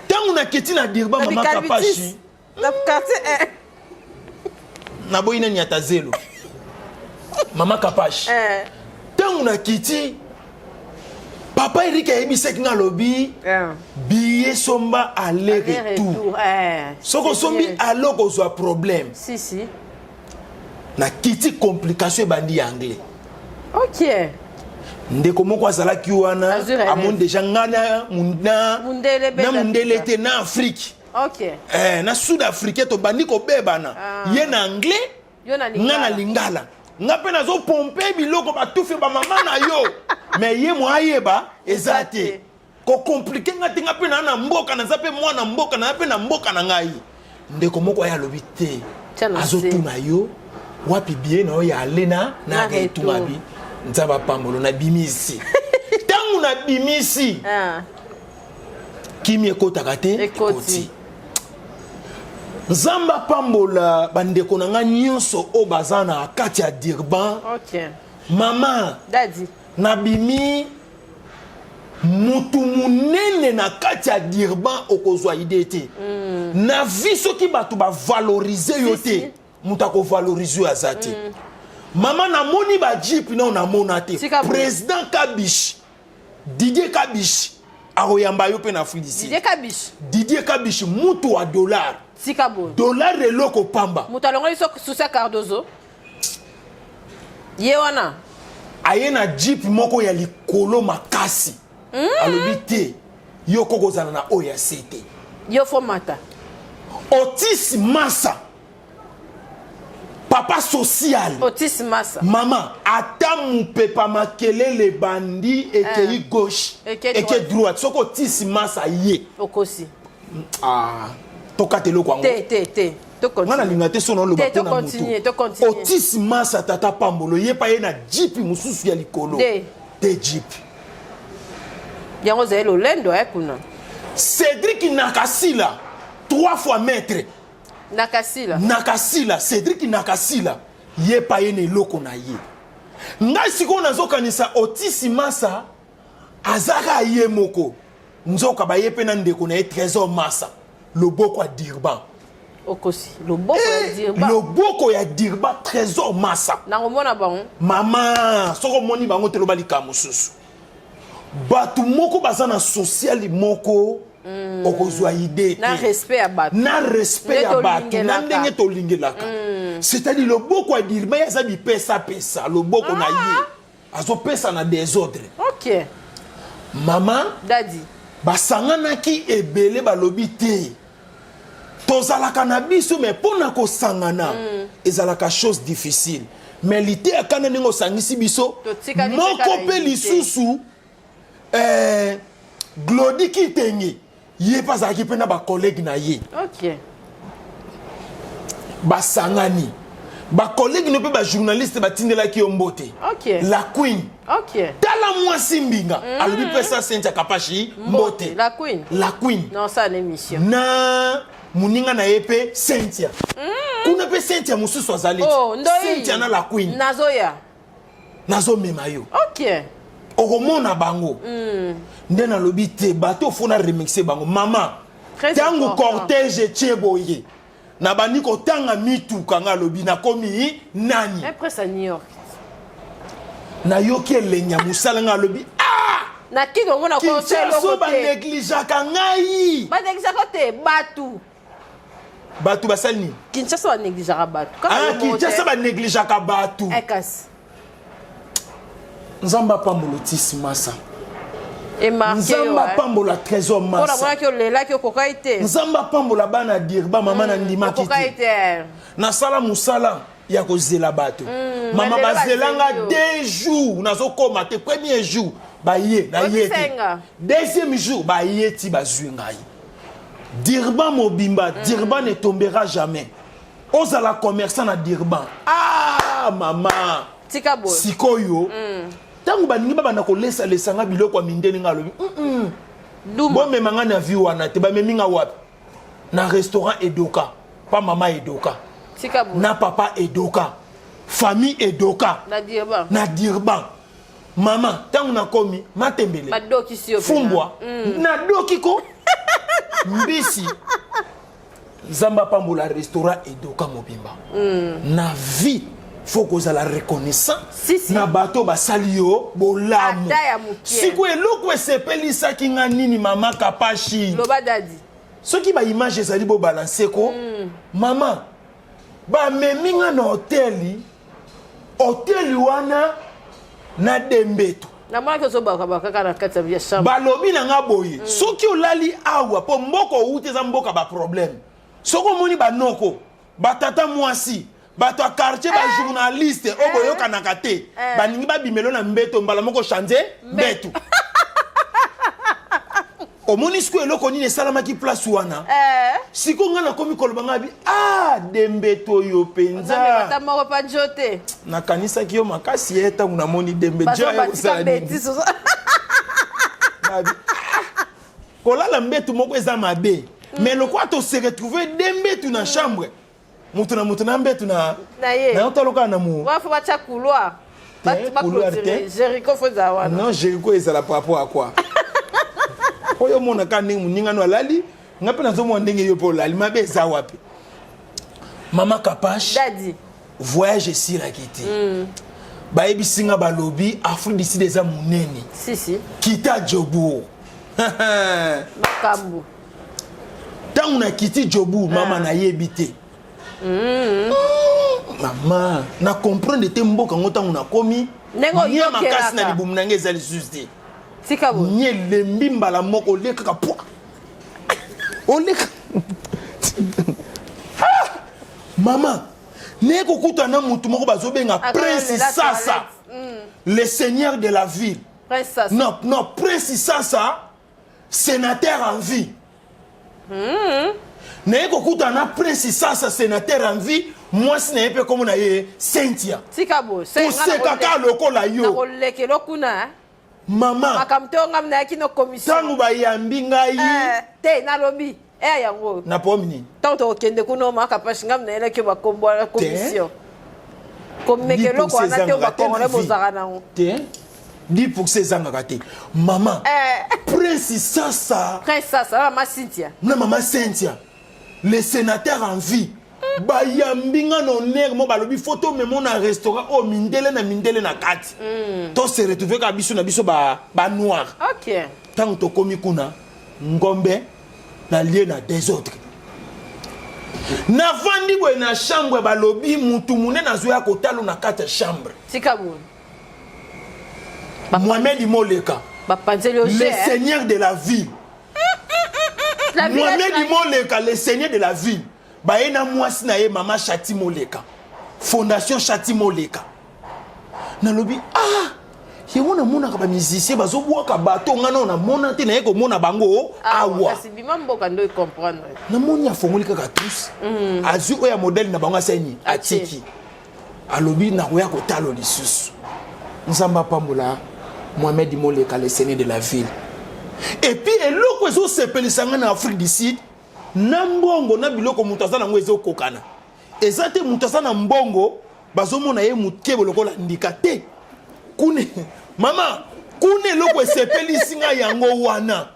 Tango nakiti na Durban, Na mama Bikali Kapashi. Bitis. Na quartier 1. Naboyi nani ata zelo. Mama Kapashi. Tango nakiti, papa Eric ayebisaki nga alobi, billet somba aller Aller retour. retour, Soko C'est sombi bien. aller kozwa problème. Si, si. Nakiti complication ebandi ya anglais. Ok. Ndeko moko azalaki wana, Azwi relève. amoni déjà nga na na Mundele na beta mundele pita. te na Afrique. Ok. Na Sud Afrique tobandi kobebana. Ye na anglais, Yo na nga na lingala. lingala. Nga pe nazo pomper biloko batufe ba mama na yo. Mais ye mo ayeba eza te. Ko compliquer nga te, nga pe na na mboka, naza pe mwana mboka, naza pe na mboka na ngai. Ndeko moko aya alobi te. Tia na se. Azotuna yo wapi billet na yo ya aller na Na retour retour. abi. Nzambe apambolo na bimisi. Tangu na bimisi. Kimi ekotaka te, Ekoti. ekoti. Nzambe apambola bandeko na nga nyonso oyo baza na kati ya Durban. Ok. Mama, Daddy. nabimi mutu munene na kati ya Durban okozwa idée te. Na vie soki bato ba valoriser yo Si, te, si. mutu akovaloriser yo aza te. Mama, namoni ba jeep na namona te. Tika boye. Président Kabish, Didier Kabish, akoyamba yo pe na Afrique du Sud. Didier Kabish. Didier Kabish, mutu wa dollar. Tika boye. Dollar eloko pamba. Mutu alongoli so Susa Cardozo. Ye wana. Aye na jeep moko ya likolo makasi. Alobi te, yo koko ozala na oyo ya se te. Yo fo mata. Otis Massa. Papa social. Otis Massa. Mama, ata mupepa makelele bandi ekei gauche, Ekei ekei droite. droite. Soko Otis Massa ye. Okosi. Ah, tokate eloko yango. Te, te, te. To continue. Nga nalinga te so naloba Te, to mpo na continue, motu. to continue. Otis Massa tata pambolo, ye pa ye na jeep mosusu ya likolo. Te. Te jeep. Yango ozali lolendo, eh, kuna. Cédric Nakasila, 3 fois maître. Nakasila. Nakasila, Cédric Nakasila, ye pa ye na eloko na ye. Ngai sikoyo nazokanisa Otis Massa azaka ye moko. Nzoka ba ye pe na ndeko na ye Trésor Massa, loboko ya Durban. Okosi, loboko ya Durban. Loboko ya Durban, Trésor Massa. Nango mona bango. Mama, soko moni bango te loba likambo mosusu. Bato moko baza na social moko, okozwa idée Na te. respect ya bato. Na respect Nde ya bato, na tolingelaka. ndenge tolingelaka. C'est-à-dire loboko ya Durban ye aza bipesa-pesa, loboko na ye. Azopesa na désordre. Ok. Mama, Daddy. basanganaki ebele balobi te. Tozalaka na biso, mais mpona kosangana, ezalaka chose difficile. Mais liteya kana ndenge osangisi biso, Totikali moko kaka na pe unité. lisusu, Glody Kitenge, ye pe azalaki pe na ba collègue na ye. Ok. Basangani. Bacollègue no mpe bajournaliste batindelaki yo mbote. Ok. La Queen. Ok. Tala mwasi mbinga. Alobi pesa Cynthia Kapashi mbote. La Queen. La Queen. Non, ça l'émission. Na moninga na ye mpe Cynthia. Kuna mpe Cynthia mosusu azali. Oh, ndoi. Cynthia na La Queen. Nazoya. Nazomema yo. Ok. Okomona bango. Nde nalobi te bato fo na remixe bango mama. Ntango cortège etie boye nabandi kotanga mituka nga alobi nakomi nani. Presse à New York. Nayoki elengi ya mosala nga alobi ah! Na kino omona Kinshasa banegligeaka ngai. Banegligeaka te bato. Bato basali nini? Kinshasa banegligeaka bato. Ah, Kinshasa banegligeaka bato. Eh, kasi. Nzambe apambola Otis Massa. Nzambe apambola Trésor Massa. Nzambe apambola bana Dirba mama na ndimaki te. Nasala mosala ya kozela bato. Mama bazelanga 2 jours nazokoma te. Premier jour baye naye te. Deuxième jour baye ti bazwi ngai. Dirba mobimba, Dirba ne tombera jamais. Ozala commerçant na Dirba. Ah mama. Tika boye. Sikoyo. Tango baningi babanda kolesa lesanga biloko ya mindele nga alobi. Bomema nga na vie wana te bamemi nga wapi? Na restaurant Edoka, pa mama Edoka. Tika boye. Na papa Edoka. Famille Edoka. Na Dirba. Na Dirba. Mama, tango nakomi matembele. Badoki sio. Fumbwa. Nadoki ko. Mbisi. Nzambe apambola restaurant Edoka mobimba. Na vie faut kozala reconnaissant. Si, si. Na bato basali yo bolamu. Ata ya mokie. Siko eloko esepelisaki nga nini mama Kapashi? Loba dadi. Soki ba image ezali bo balancer ko. Mama bamemi nga na hôtel. Hôtel wana na Dembeto. Namonaki ozobaka kaka na kati ya chambre. Balobi na nga boye, soki olali awa po mboka outi eza mboka ba problème. Soki omoni banoko, batata mwasi, bato ya quartier ba journaliste oyo boyokanaka te, balingi babimelo na mbeto mbala moko changer mbeto. Omoni sikoyo eloko nini esalamaki place wana? Sikoyo nga nakomi koloba nga bi ah Dembeto yo penza. Ata moko pa njo te. Nakanisaki yo makasi ye ntango namoni Dembe jo ya kosala nini. Kolala mbetu moko eza mabe. Mais lokola to se retrouver Dembetu na chambre. Mutu na mutu na mbetu na Na ye. Na yo taloka na mu. Wa fo batia couloir. Te, couloir te. Jericho fo za wana. Non, Jericho ezala par rapport à quoi? Oyo mona ka ndenge muninga no alali, nga pe nazomona ndenge yo pe olali, mabe eza wapi? Mama Kapash. Daddy. Voyage esilaki te. Bayebisi nga balobi Afrique du Sud eza munene. Si si. Kita Joburg. Makambo. Tango na kiti Joburg, mama nayebi te. Mama, na comprendre te mboka ngo tango nakomi. Ndenge Nye makasi na oyokelaka. libumu na ngai eza lisusu te. Tika boye. Nye lembi mbala moko olie kaka pwa. Oleka. Ah! Mama, naye kokuta na mutu moko bazobenga Prince lela Sasa. toilette. Le seigneur de la ville. Prince Sasa. Non, non, Prince Sasa, sénateur en vie. Naye kokuta na Prince Sasa, sénateur en vie, mwasi na ye mpe komona ye Cynthia. Tika boye. Koseka kaka lokola yo. Nakolekelo kuna. Mama. Makambo te ngam nayaki no commission. Tango bayambi ngai. Te nalobi. Eh yango. Na pomi nini? Tango tokende kuna maka pashi ngam nayelaki yo bakombo ya commission. Komeka eloko wana te bakongole bozalaka nango. Te. 10% ezangaka te. Mama. Prince Sasa. Prince Sasa na mama Cynthia. Na mama Cynthia. Le sénateur en vie. Bayambi nga na honneur mo balobi photo memo na restaurant o mindele na mindele na kati. To se retrouver ka biso na biso ba ba noir. OK. Tango tokomi kuna ngombe na lieu na désordre. Navandi boye na chambre balobi mutu munene azoya kotalo na kati ya chambre. Tika boye. Mohamed Moleka. Bapanzeli yo Le seigneur de la ville. La ville Mohamed est Moleka, le seigneur de la ville. Baye na mwasi na ye mama Chati Moleka. Fondation Chati Moleka. Nalobi ah yango namonaka ba musicien bazobwaka bato nga nao namona te naye komona bango awa. Kasi bima mboka ndo comprendre. Namoni afongoli kaka tous. Azwi oyo ya modèle na bango asali nini? Atiki. Alobi nakoya kotalo lisusu. Nzambe apambola Mohamed Moleka, le seigneur de la ville. Et puis eloko ezosepelisa ngai na Afrique du Sud, na mbongo na biloko moto aza nango ezokokana. Eza te moto aza na mbongo bazomona ye mokebo lokola ndika te. Kuna mama, kuna eloko esepelisi ngai yango wana.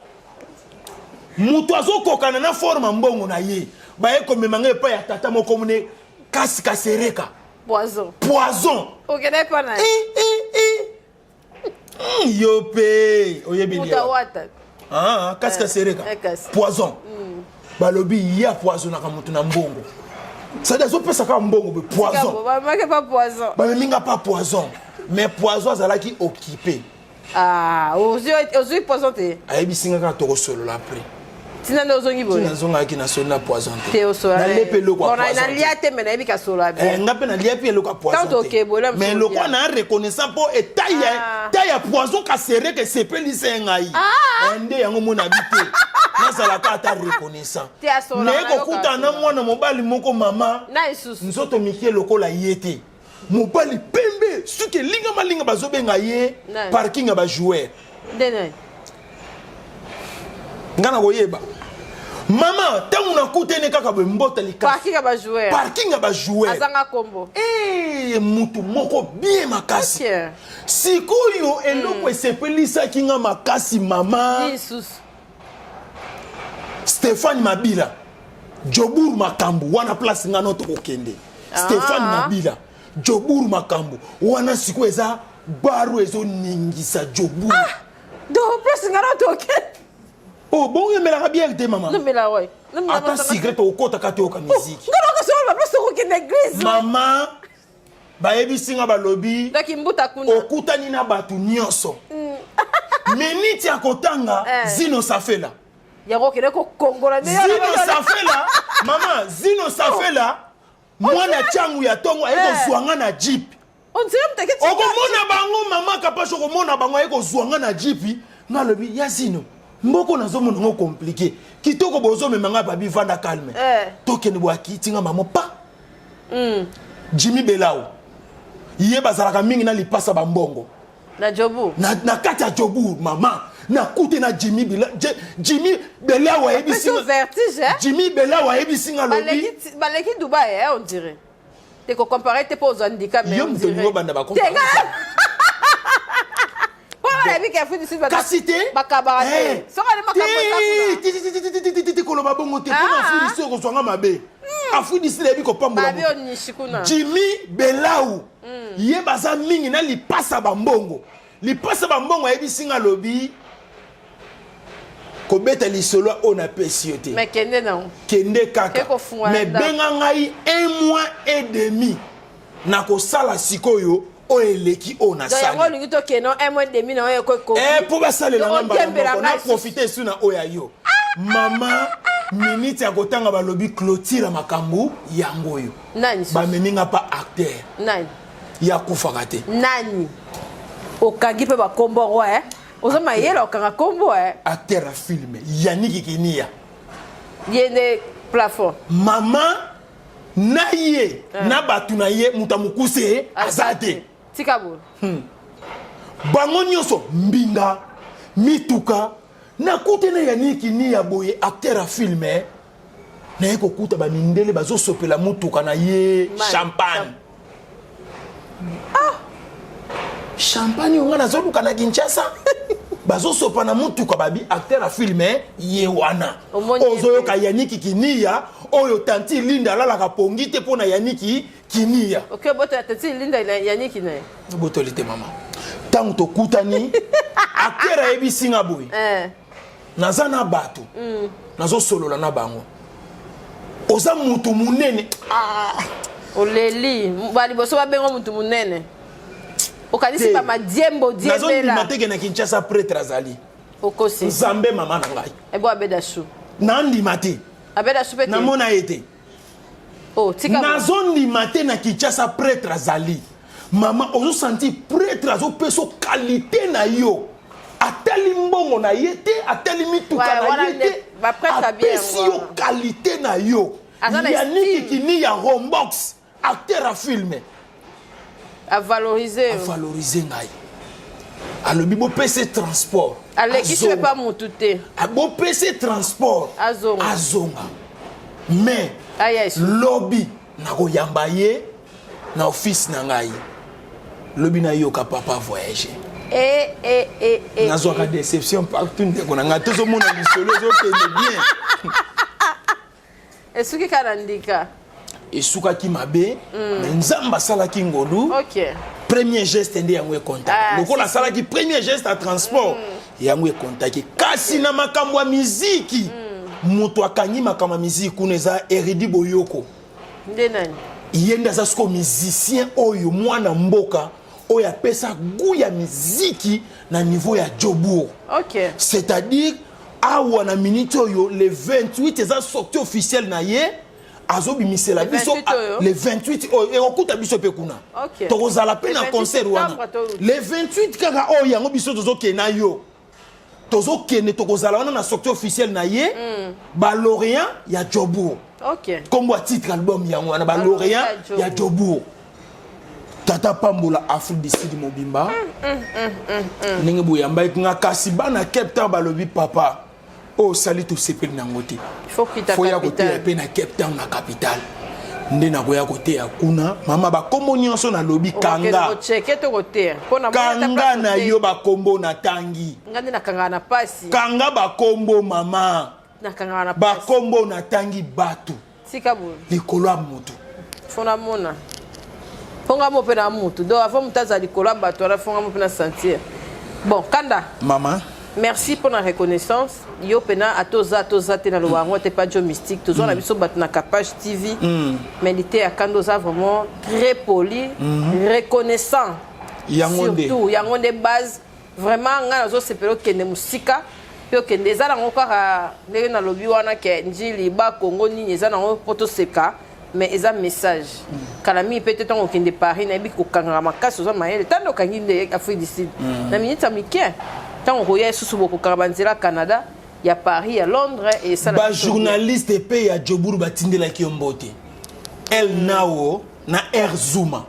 Moto azokokana na forme mbongo na ye. Baye komema ngai epai ya tata moko mone kasi kasereka. Poison. Poison. Okende epai na ye. Eh, eh, eh. Yo pe oyebi Moto awata. Ah, kasi kasereka. Eh, kasi. Poison. Balobi ye apoisonnaka moto na mbongo. C'est-à-dire azopesa kaka mbongo be poison. Bamemaki pa poison. Bamemi nga pa poison. Mais poison azalaki occupé. Ah, ozwi poison te. Ayebisi nga kaka tokosolola après. Tina nde ozongi boye. Tina nzongaki na soli na poison te. Te osola. Nalepe eloko ya poison. Nalia te mais nayebi ka solola bien. Eh, nga mpe nalia mpe eloko ya poison te. Tant oke Mais lokola na reconnaissant mpo etai ya taille ya poison kasereka esepelisa ye ngai. Eh, nde yango mona bi te. Nazalaka ata reconnaissant. Naye kokutana na mwana mobali moko mama. Nzoto mike lokola ye te. Mobali pembe suki elinga malinga bazobenga ye parking ya ba joueur. Nga na koyeba mama ntango nakutene kaka boye mbota likasi parking ya ba joueur, parking ya ba joueur azanga kombo eh mutu moko bien makasi. Okay. Sikoyo eloko esepelisaki nga makasi mama Lisusu. Stéphane Mabila Jobour makambo wana place nga no tokokende. Stéphane Mabila Jobour makambo wana sikoyo eza baro ezoningisa Jobour. Ah, donc place nga no tokende. Oh, bon, omelaka bière te mama. Nomela ouais. Ata cigarette okotaka te oyoka musique. Nga nakosola ba place tokokende église. Mama bayebisi nga balobi Donc mbuta kuna. Okutani na bato nyonso. Minute ya kotanga Zino Safela. Yango okende kokongola nde Zino Safela, mama Zino Safela, mwana changu ya tongo aye kozwa nga na jeep. Okomona bango mama Kapash, okomona bango aye kozwa nga na jeep, nga alobi ya Zino mboko nazomona ngo compliqué. Kitoko bozomema nga babi vanda calme. Tokende boye akiti nga mama pa. Jimmy Belao. Ye bazalaka mingi na lipasa ba mbongo. Na Jobourg. Na kati ya Jobourg, mama. Na kute na Jimmy Bila, Jimmy Belao ayebisi nga. Vertige, hein? Jimmy Belao ayebisi nga lobi. Baleki Dubaï, hein, on dirait. Te ko comparer te po ozwa ndika mais. Yo moto olingo banda ba comparer. Kasi te. Bakabaka te. Soki ali makambo eza kuna. Koloba bongo te mpona Afrique du Sud okozwa nga mabe. Afrique du Sud eyebi kopambola Babi onishi kuna. Jimmy Belau. Ye baza mingi na lipasa ba mbongo. Lipasa ba mbongo ayebisi nga lobi kobeta lisolo oyo napesi yo te. Mais kende nango. Kende kaka. Mais benga ngai 1 mois et demi nakosala sikoyo oyo eleki oyo nasali. Yango olingi tokende 1 mois et demi na oyo ekoki. Eh po basalela nga mbala moko na profiter esu na oyo ya yo. Mama minute ya kotanga balobi clôture makambo yango oyo. Nani? Bamemi nga pa acteur. Nani? Ya kufaka te. Nani? Okangi pe ba kombo roi eh? Oza mayele okanga kombo eh? Acteur ya film Yannick Kinia. Ye nde plafond. Mama na ye na batu na ye mutu amukuse aza te. Tika boye. Bango nyonso mbinga mituka nakute na Yannick Kinia boye acteur ya film eh? Naye kokuta ba mindele bazosopela mutuka na ye champagne. Ah! Champagne oyo nga nazoluka na Kinshasa. Bazosopa na mutuka babi acteur ya film ye wana. Ozoyoka Yannick Kinia oyo tanti Linda alalaka pongi te mpona Yannick Kinia. Ok, boto ya tanti Linda na Yannick na ye. Botoli te mama. Tango tokutani acteur ayebisi nga boye. Naza na bato. Nazosolola na bango. Oza mutu munene. Ah. Oleli, ba liboso ba bengo mutu munene. Okanisi ba madiembo diembela. Nazondima te ke na Kinshasa prêtre azali. Okosi. Nzambe mama na ngai. Ebo abeda chou. Nandima te. Abeda chou pe te. Namona ye te. Oh, tika. Nazondima te na Kinshasa prêtre azali. Mama ozo sentir prêtre azopesa qualité na yo. Atali mbongo na ye te, atali mituka na ye te. Ba prêtre bien. Apesi yo qualité na yo. Yannick Kini ya Rombox, acteur à film. Avalorize yo. Avalorize ngai. Alobi bopesa transport. Alekisi yo epa mutu te. Bopesa transport. Azonga. Azonga. Mais Aya lobi nakoyamba ye na office na ngai. Lobi nayoka papa voyager. Eh, eh, eh, eh, nazwaka eh. déception partout ndeko na ngai tozomona lisolo ezokende bien. Esuki kaka na ndika. Esukaki mabe, mais Nzambe asalaki ngolu. Okay. Premier geste nde yango ekontaki. Ah, lokola si, si. asalaki premier geste ya transport, yango ekontaki. Kasi na makambo ya miziki, moto akangi makambo ya miziki kuna eza Eridi Boyoko. Nde nani? Ye nde aza sikoyo musicien oyo mwana mboka oyo apesa goût ya miziki na niveau ya Jobourg. Okay. C'est-à-dire awa na minute oyo le 28 eza sortie officielle na ye, azobimisela Le biso 28 oyo? Le 28 oyo ekokuta biso mpe kuna. Okay. Tokozala mpe Le na 28 concert wana. septembre to- Le 28 kaka oyo yango biso tozokende na yo. Tozokende, tokozala wana na sortie officielle na ye, ba lauréat ya Jobourg. Okay. Kombo ya titre album yango wana, ba lauréat ya Jobourg. Tata pambola Afrique du Sud mobimba. Ndenge boyambaki nga, kasi bana Cape Town balobi papa oyo osali tosepeli nango te. Faut kita Faut ya capitale. koteya mpe na Cape Town na capitale. Nde nakoya koteya kuna mama bakombo nyonso nalobi kanga. Kocheke to koteya. Mpo na mona ata Kanga place na oteya. yo bakombo natangi. Nga nde nakangaka na pasi. Kanga bakombo mama. Nakangaka na pasi. Bakombo natangi bato. Tika boye. Likolo ya motu. Fo namona. Mpo nga mo mpe na motu. Donc avant motu azala likolo ya bato wana fo nga mo mpe na sentir. Bon, Kanda. Mama. Merci pour la reconnaissance. Yo pena atoza atoza te na loba yango te pas Joe Mystique. Tozwa na biso bato na Capage TV. Mais lité ya Kanda oza vraiment très poli, reconnaissant. Yango nde. Surtout yango nde base. Vraiment nga nazo sepela okende musika pe okende eza nango kaka ndenge nalobi wana ke Ndjili ba Congo nini eza nango po toseka mais eza message. Kala mingi pe te ntango okende Paris nayebi kokangaka makasi oza mayele tanda okangi nde Afrique du Sud na minute ya mike ntango okoya lisusu bokokanga banzela Canada ya Paris ya Londres et esala Ba biso bien. journaliste pe ya Jobourg batindelaki yo mbote. El Nao na Air Zuma.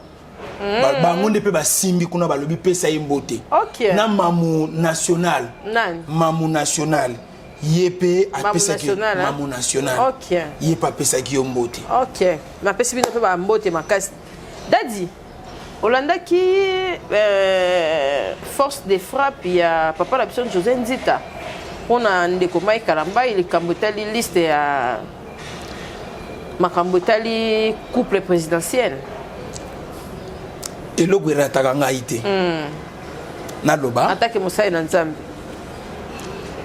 Bango nde pe basimbi kuna balobi pesa ye mbote. Okay. Na Mamu National. Nani? Mamu National. Ye pe Mamu apesaki National, hein? Mamu National. Okay. Ye pe apesaki yo mbote. Okay. Napesi bino pe ba mbote makasi. Daddy, olandaki force de frappe ya papa na biso José Nzita mpona ndeko Mike Kalambay likambo etali liste ya makambo etali couple présidentiel. Eloko erataka ngai te. Naloba. En tant que mosali na Nzambe.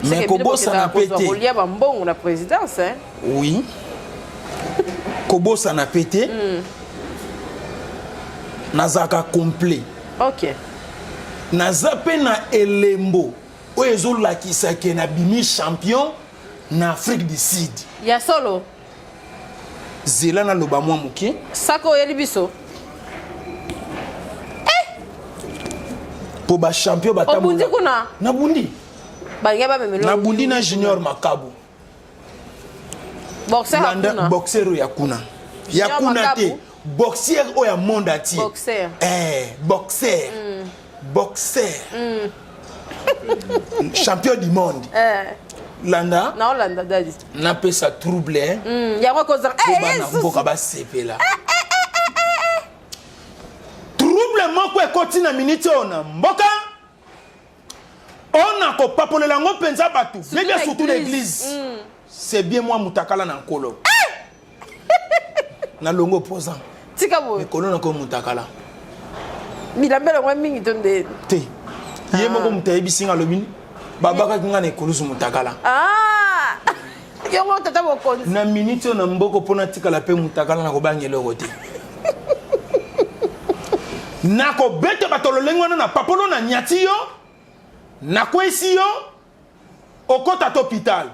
Mais kobosana pe te. Kolia ba mbongo na présidence, hein? Oui. Kobosana pe te. Nazalaka complet. Ok. Naza pe na elembo oyo ezolakisa ke nabimi champion na Afrique du Sud. Ya solo. Zela naloba mwa moke. Sako oyeli biso. Po ba champion batambola. Obundi kuna? Nabundi. Balingi bamemelo. Nabundi na Junior Makabu. Boxer ya Landa kuna. boxer oyo ya kuna. Ya Junior kuna Makabu. te. Boxer oyo ya monde entier. Boxer. Boxer. Boxer. Champion du monde. Landa. Na Hollande, daddy. Napesa trouble, hein. Yango kozala. Po bana Yesu. mboka basepela. Trouble moko ekoti na minute oyo na mboka. On a kopapolela yango mpenza bato. Surtout Bien, bien, na surtout église. l'église. C'est bien moi mutakala na nkolo. Na longo opposant. Tika boye. Mikolo na ko mutakala. Bilambela mwa mingi to nde. Te. Ye moko moto ayebisi nga alobi babakaki nga na ekolusu mutakala. Yango tata mokonzi. Na minute oyo na mboko mpo natikala mpe mutakala na kobanga eloko te. Nakobeta bato lolenge wana na papolo na nyati yo, nakwesi yo, okota to hôpital.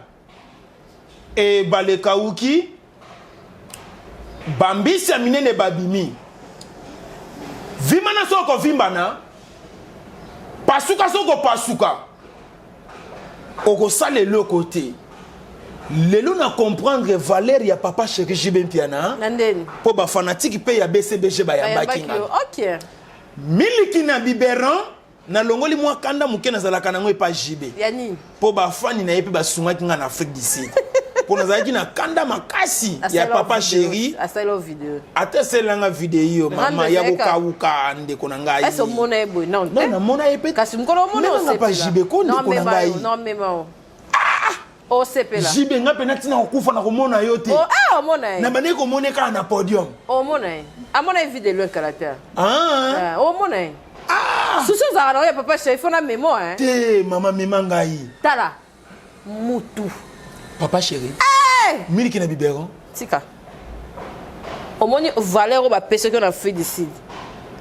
E balekauki, bambisi ya minene babimi. Vimana soko vimbana, pasuka soko pasuka. Okosala eloko te. Lelo na comprendre valeur ya papa chéri JB Mpiana. Na ndeni. Po ba fanatique pe ya BCBG bayambaki Bayambaki nga. yo. Ok. Miliki na biberon nalongoli mwa kanda moke nazalaka nango epa JB. Ya nini? Mpo bafani na ye mpe basungaki nga na Afrique du Sud. Mpo nazalaki na kanda makasi ya papa chéri. Asali video. Ata asalelanga video mama ya kokawuka ndeko na ngai. Est-ce omona ye boye? Non, non namona ye mpe. Kasi mokolo omona osepela. Pa JB ko ndeko na ngai. Non, mema o. Ah! Osepela. JB nga mpe natina kokufa na komona yo te. Oh, ah, omona ye. Na bandaki komona ye kaka na podium. Omona ye. Amona ye vie de loin kala te. Ah. Ah, omona ye. Ah! Susu ozalaka na oyo ya papa chéri fo na memo hein. Te mama mema ngai. Tala mutu. Papa chéri. Hey! Miliki na biberon. Tika. Omoni valeur oyo bapesaki yo na Afrique du Sud.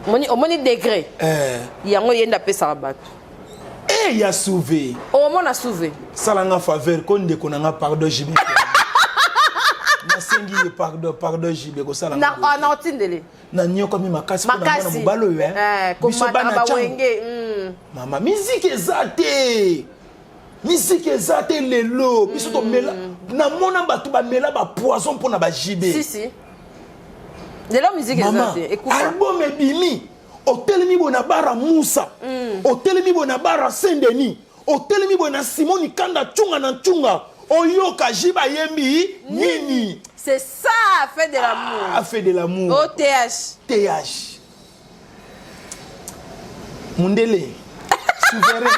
Omoni omoni degré. Eh. Yango ye nde apesaka bato. Eh ya souve. Omona souve. Sala nga faveur ko ndeko na nga pardon JB. Nasengi ye pardon pardon JB kosala. Na ah, na otindele. Nanyokwami makasi mpo na mwana mobali oyo eh. Biso bana wenge. Mm. Mama miziki eza te. Miziki eza te lelo. Biso tomela namona bato bamela ba poison mpo na ba JB. Si si. Lelo miziki eza te. Ekufa. Album ebimi. Otelemi boye na bara Musa. Otelemi boye na bara Saint Denis. Otelemi boye na Simoni Kanda Tshunga na Tshunga. Oyoka JB ayembi nini? C'est ça, fait de l'amour. Ah, fait de l'amour. OTH. TH. Mundele. Souverain.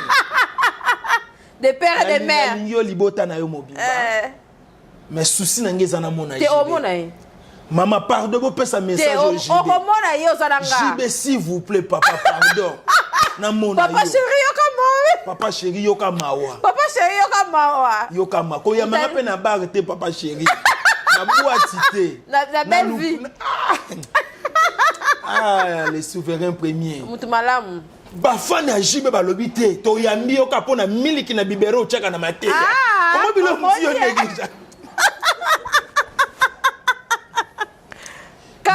De père et de mère. Nalingi yo libota na yo mobimba. Eh. Mais souci na ngai eza namona Te omona ye. Mama pardon bopesa message au JB. Okomona ye oza na nga. JB s'il vous plaît papa pardon. Namona Papa yo. chéri yoka mawa. Papa chéri yoka mawa. Papa chéri yoka mawa. Yoka mawa. Koyamba nga pe na bar te papa chéri. Na boîte te. Na belle vie. Ah, le souverain premier. Mutu malamu. Bafani ya JB balobi te toyambi yo kaka mpo na miliki na bibero otiaka na mateya. Ah, Omo biloko mosusu yo omoni. neglige.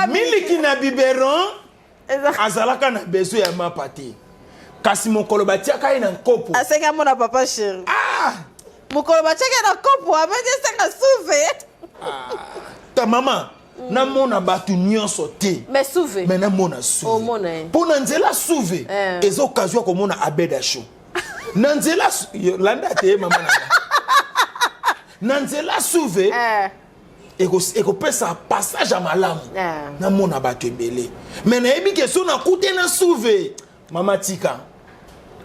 Miliki na biberon azalaka na besoin ya mapa te. Kasi mokolo batiaka ye na nkopo. Asengi amona papa chéri. Ah! Mokolo batiaka ye na nkopo abandi esenga souve. Ah! Ta mama namona bato nyonso te. Mais souve. Mais namona souve. Omona ye. Mpo na nzela souve Eh. eza occasion ya komona Abed Acho. Na nzela landa te mama na nga. Na nzela souve Eh. ekopesa passage ya malamu. Eh. Namona bato ebele. Mais nayebi ke so nakute na souve mama tika.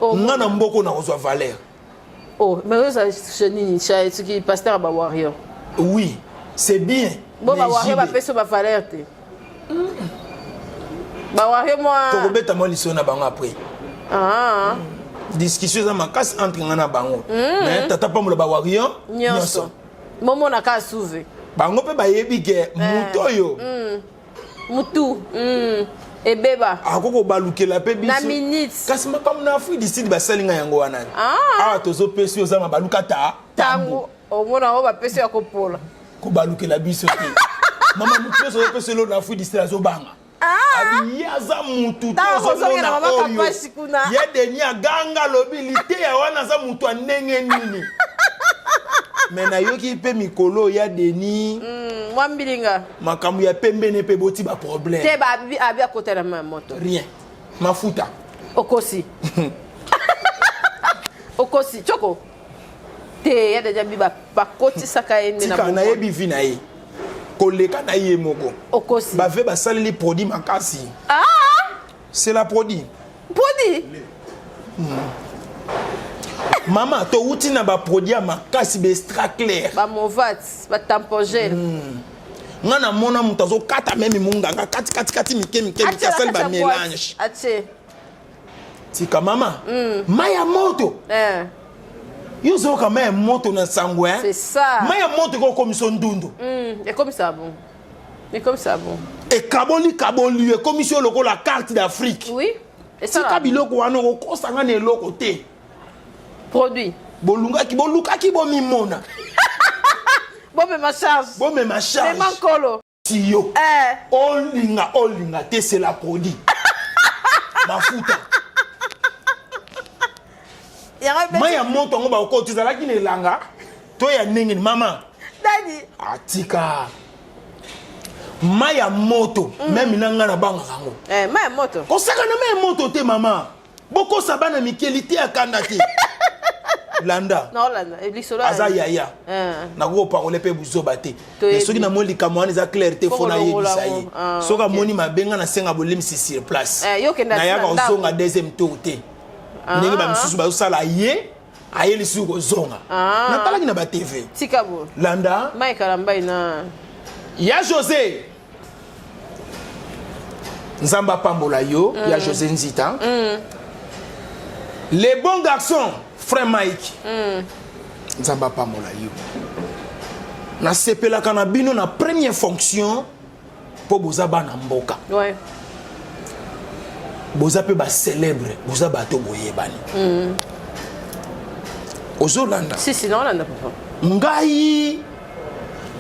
Oh, Nga na mboko na kozwa valeur. Oh, mais oyo eza nini? Soki pasteur ba warrior. Oui, c'est bien. Bo ba Mais warrior JB. ba pesi ba valeur te. Ba warrior moi. Tokobeta mwa lisolo na bango après. Ah. Discussion eza makasi entre nga na bango. Mais tata pambola ba warrior Nyonso. Momona ka souve. Bango pe bayebi ke moto oyo. Mutu. Ebeba. Ako kobalukela pe biso. Na minute. Kasi makambo na Afrique du Sud basali nga yango wana. Ah. Awa tozopesi oza mabaluka ta tango. Omona oyo bapesi ya kopola. Kobalukela biso te. Mama mutu nyonso ozopesi eloko na Afrique du Sud azobanga. Ah. Abi ye aza mutu te Ntango ozomona ozongela mama oyo. Kapashi kuna. Ye Denis aganga alobi liteya wana aza mutu ya ndenge nini. Mais nayoki mpe mikolo ya Denis. Mwa mbilinga. Makambo ya pembeni mpe boti ba problème. Te ba abi, abi akota na ma moto. Rien. Mafuta. Okosi. Okosi choko. Te ya deja bi ba bakotisaka ye nde na Tika bomoi. nayebi vie na ye. Koleka na ye moko. Okosi. Bave basaleli produit makasi. Ah! C'est la produit. Produit? Mama, towuti na ba produit ya makasi ba extra clair. Ba movat, ba tampogel. Nga na mona moto azokata meme munganga kati kati kati mike mike mike asali ba mélange. Atie. Tika mama. Mai ya moto. Eh. Yo ozoyoka mai ya moto na sango, hein? C'est ça. Mai ya moto ekokomisa ndundu. Ekomisa bon. Ekomisa bon. Ekaboli kaboli ekomisi yo lokola carte d'Afrique. Oui. Tika biloko wana okokosa nga na eloko te. Produit. Bolungaki, bolukaki bomimona. Bomema charge. Bomema charge. Mema nkolo. Si yo. Eh. Olinga, olinga te, c'est la produit. Mafuta. Yango Mai ya moto yango bakoti ezalaki na elanga to ya ndenge ni mama. Dadi. Atika. Mai ya moto, meme na ngai nabangaka yango. Eh, mai ya moto. Kosaka na mai ya moto te, mama. Bokosa bana mikeli te, akanda te. Landa. Naolanda eh, lisolo ya- Aza yaya. Eh. Nakoki koparole mpe buzoba te. Toyebi. Mais soki namoni likambo wana eza clair te, Faut fo kolongola nayebisa ye. yango. Ah, Soki ok. amoni mabe, nga nasenga bolimisi sur place. Eh, yo okenda Nayaka na ndako. kozonga deuxième tour te, ndenge bamisusu bazosala ye, aye lisusu kozonga. Ah. Natalaki na batv. Tika bo. Landa. Mai kalambai na Ya José, Nzambe apambola yo. Ya José Nzita, les bons garçons, frère Mike, Nzambe apambola yo. Nasepelaka na bino na première fonction mpo boza bana mboka. Boza mpe bacélèbre, boza bato boyebani. Ozolanda? Si, si, naolanda, papa. Ngai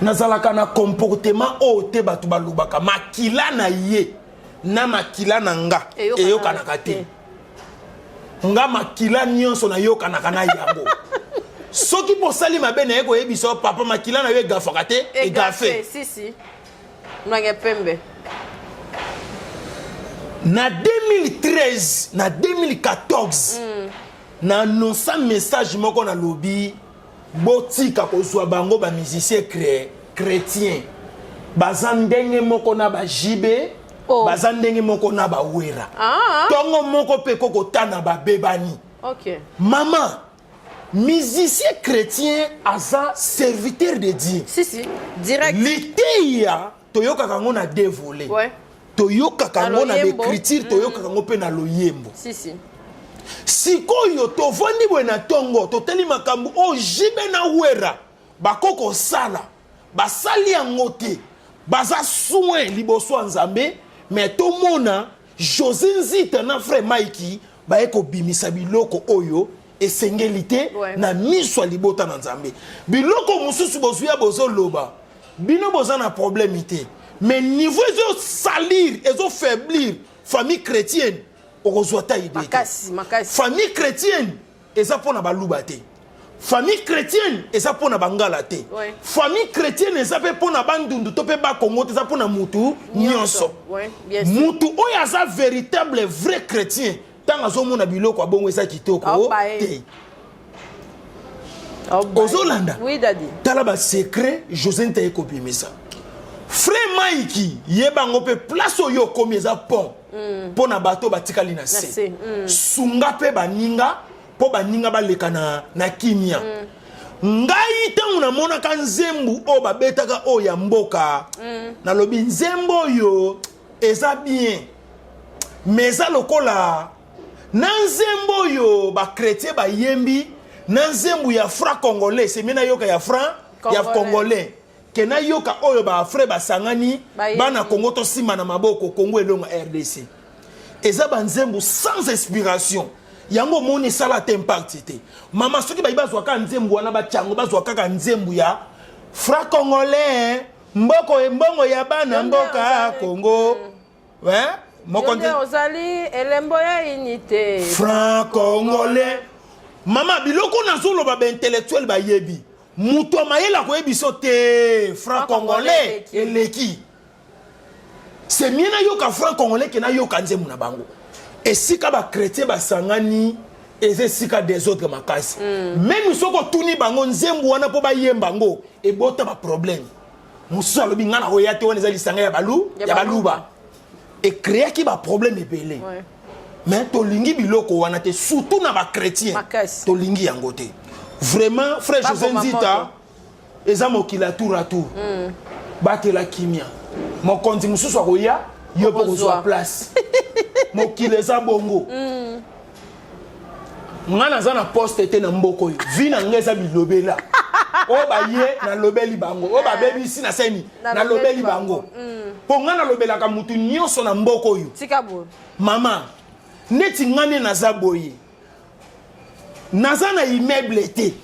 nazalaka na comportement oyo te. Bato balobaka makila na ye na makila na nga Eyokanaka eyokanaka te. Nga makila nyonso nayokanaka na yango. Soki bosali mabe, naye koyebisa yo: papa, makila na yo egafaka te, egafe. Si, si, mlange pembe. Na 2013, na 2014, na annonça message moko, nalobi: botika kozwa bango bamusicien chrétien, baza ndenge moko na baJB, Oh. baza ndenge moko na baWera. Ah. Ntongo moko mpe kokotana babebani. Mama, musicien chrétien aza serviteur de Dieu. Si, si, direct. Liteya toyokaka yango na deux volets. Toyokaka Na yango na loyembo. baécriture, toyokaka yango mpe na loyembo. Si, si. Sikoyo tovandi boye na ntongo, totali makambo oyo JB na Wera bako kosala, basali yango te. Baza soin liboso ya Nzambe, mais tomona José Nzita na frère Mike baye kobimisa biloko oyo esengeli te na miso ya libota na Nzambe. Biloko mosusu bozwi ya bozoloba, bino boza na problème te, mais niveau ezosalir, ezofaiblir famille chrétienne, okozwa ta idée te. Makasi, makasi. Famille chrétienne eza mpo na Baluba te, famille chrétienne eza mpo na Bangala te, famille chrétienne eza mpe mpo na Bandundu to mpe Bakongo te, eza mpo na mutu nyonso. Ouais, bien sûr. Mutu oyo aza véritable vrai chrétien, ntango azomona biloko ya bongo, eza kitoko Aoba ye. te. Oh, Ozolanda? Oui, daddy. Tala basecret José Nta ekobimisa. Frère Mike, yeba yango mpe, place oyo okomi eza pont mpo na bato batikali na se. Se. Sunga mpe baninga mpo baninga baleka na kimia. Ngai ntango namonaka nzembu oyo babetaka, oyo ya mboka, nalobi nzembo oyo eza bien, mais eza lokola na nzembo oyo bachrétien bayembi na nzembo ya franc congolais. Semi nayoka ya franc ya Congolais. congolais ke nayoka oyo bafrère basangani. Bayembi. Bana Kongo, tosimba na maboko, Kongo elonga, RDC. Eza banzembo sans inspiration. Yango omoni esala te impact te. Mama, soki bayi bazwa kaka nzembo wana, batiango, bazwa kaka nzembo ya franc congolais, mboko mbongo ya bana Yo nde mboka Kongo. Hein? Yo nde ozali elembo ya unité. Franc congolais. Mama, biloko nazoloba, baintellectuel bayebi. Moto ya mayele akoyebi so te franc Franc congolais congolais eleki. C'est mieux nayoka franc congolais ke nayoka nzembo na bango. Esika bachrétien basangani eza esika désordre makasi. Même soki otuni bango nzembo wana mpo bayemba yango, ebota baproblème mosusu. Alobi: ngai nakoya te, wana eza lisanga ya balu Ya ya Baluba. Ecréaki baproblème ebele. Mais tolingi biloko wana te, surtout na bachrétien. Makasi. Tolingi yango te vraiment. Frère José Bakoma Nzita, moto. Eza mokili ya tour à tour. Batela kimia. Mokonzi mosusu akoya, yo mpo Okozwa. kozwa place. Mokili eza bongo. Nga naza na poste te na mboka oyo. Vi na nga eza bilobela. Oyo baye, nalobeli bango. Oyo babebisi, naseni nalobeli bango, mpo nga nalobelaka mutu nyonso na mboka oyo. Tika boye. Mama, neti nga nde naza boye, naza na immeuble te,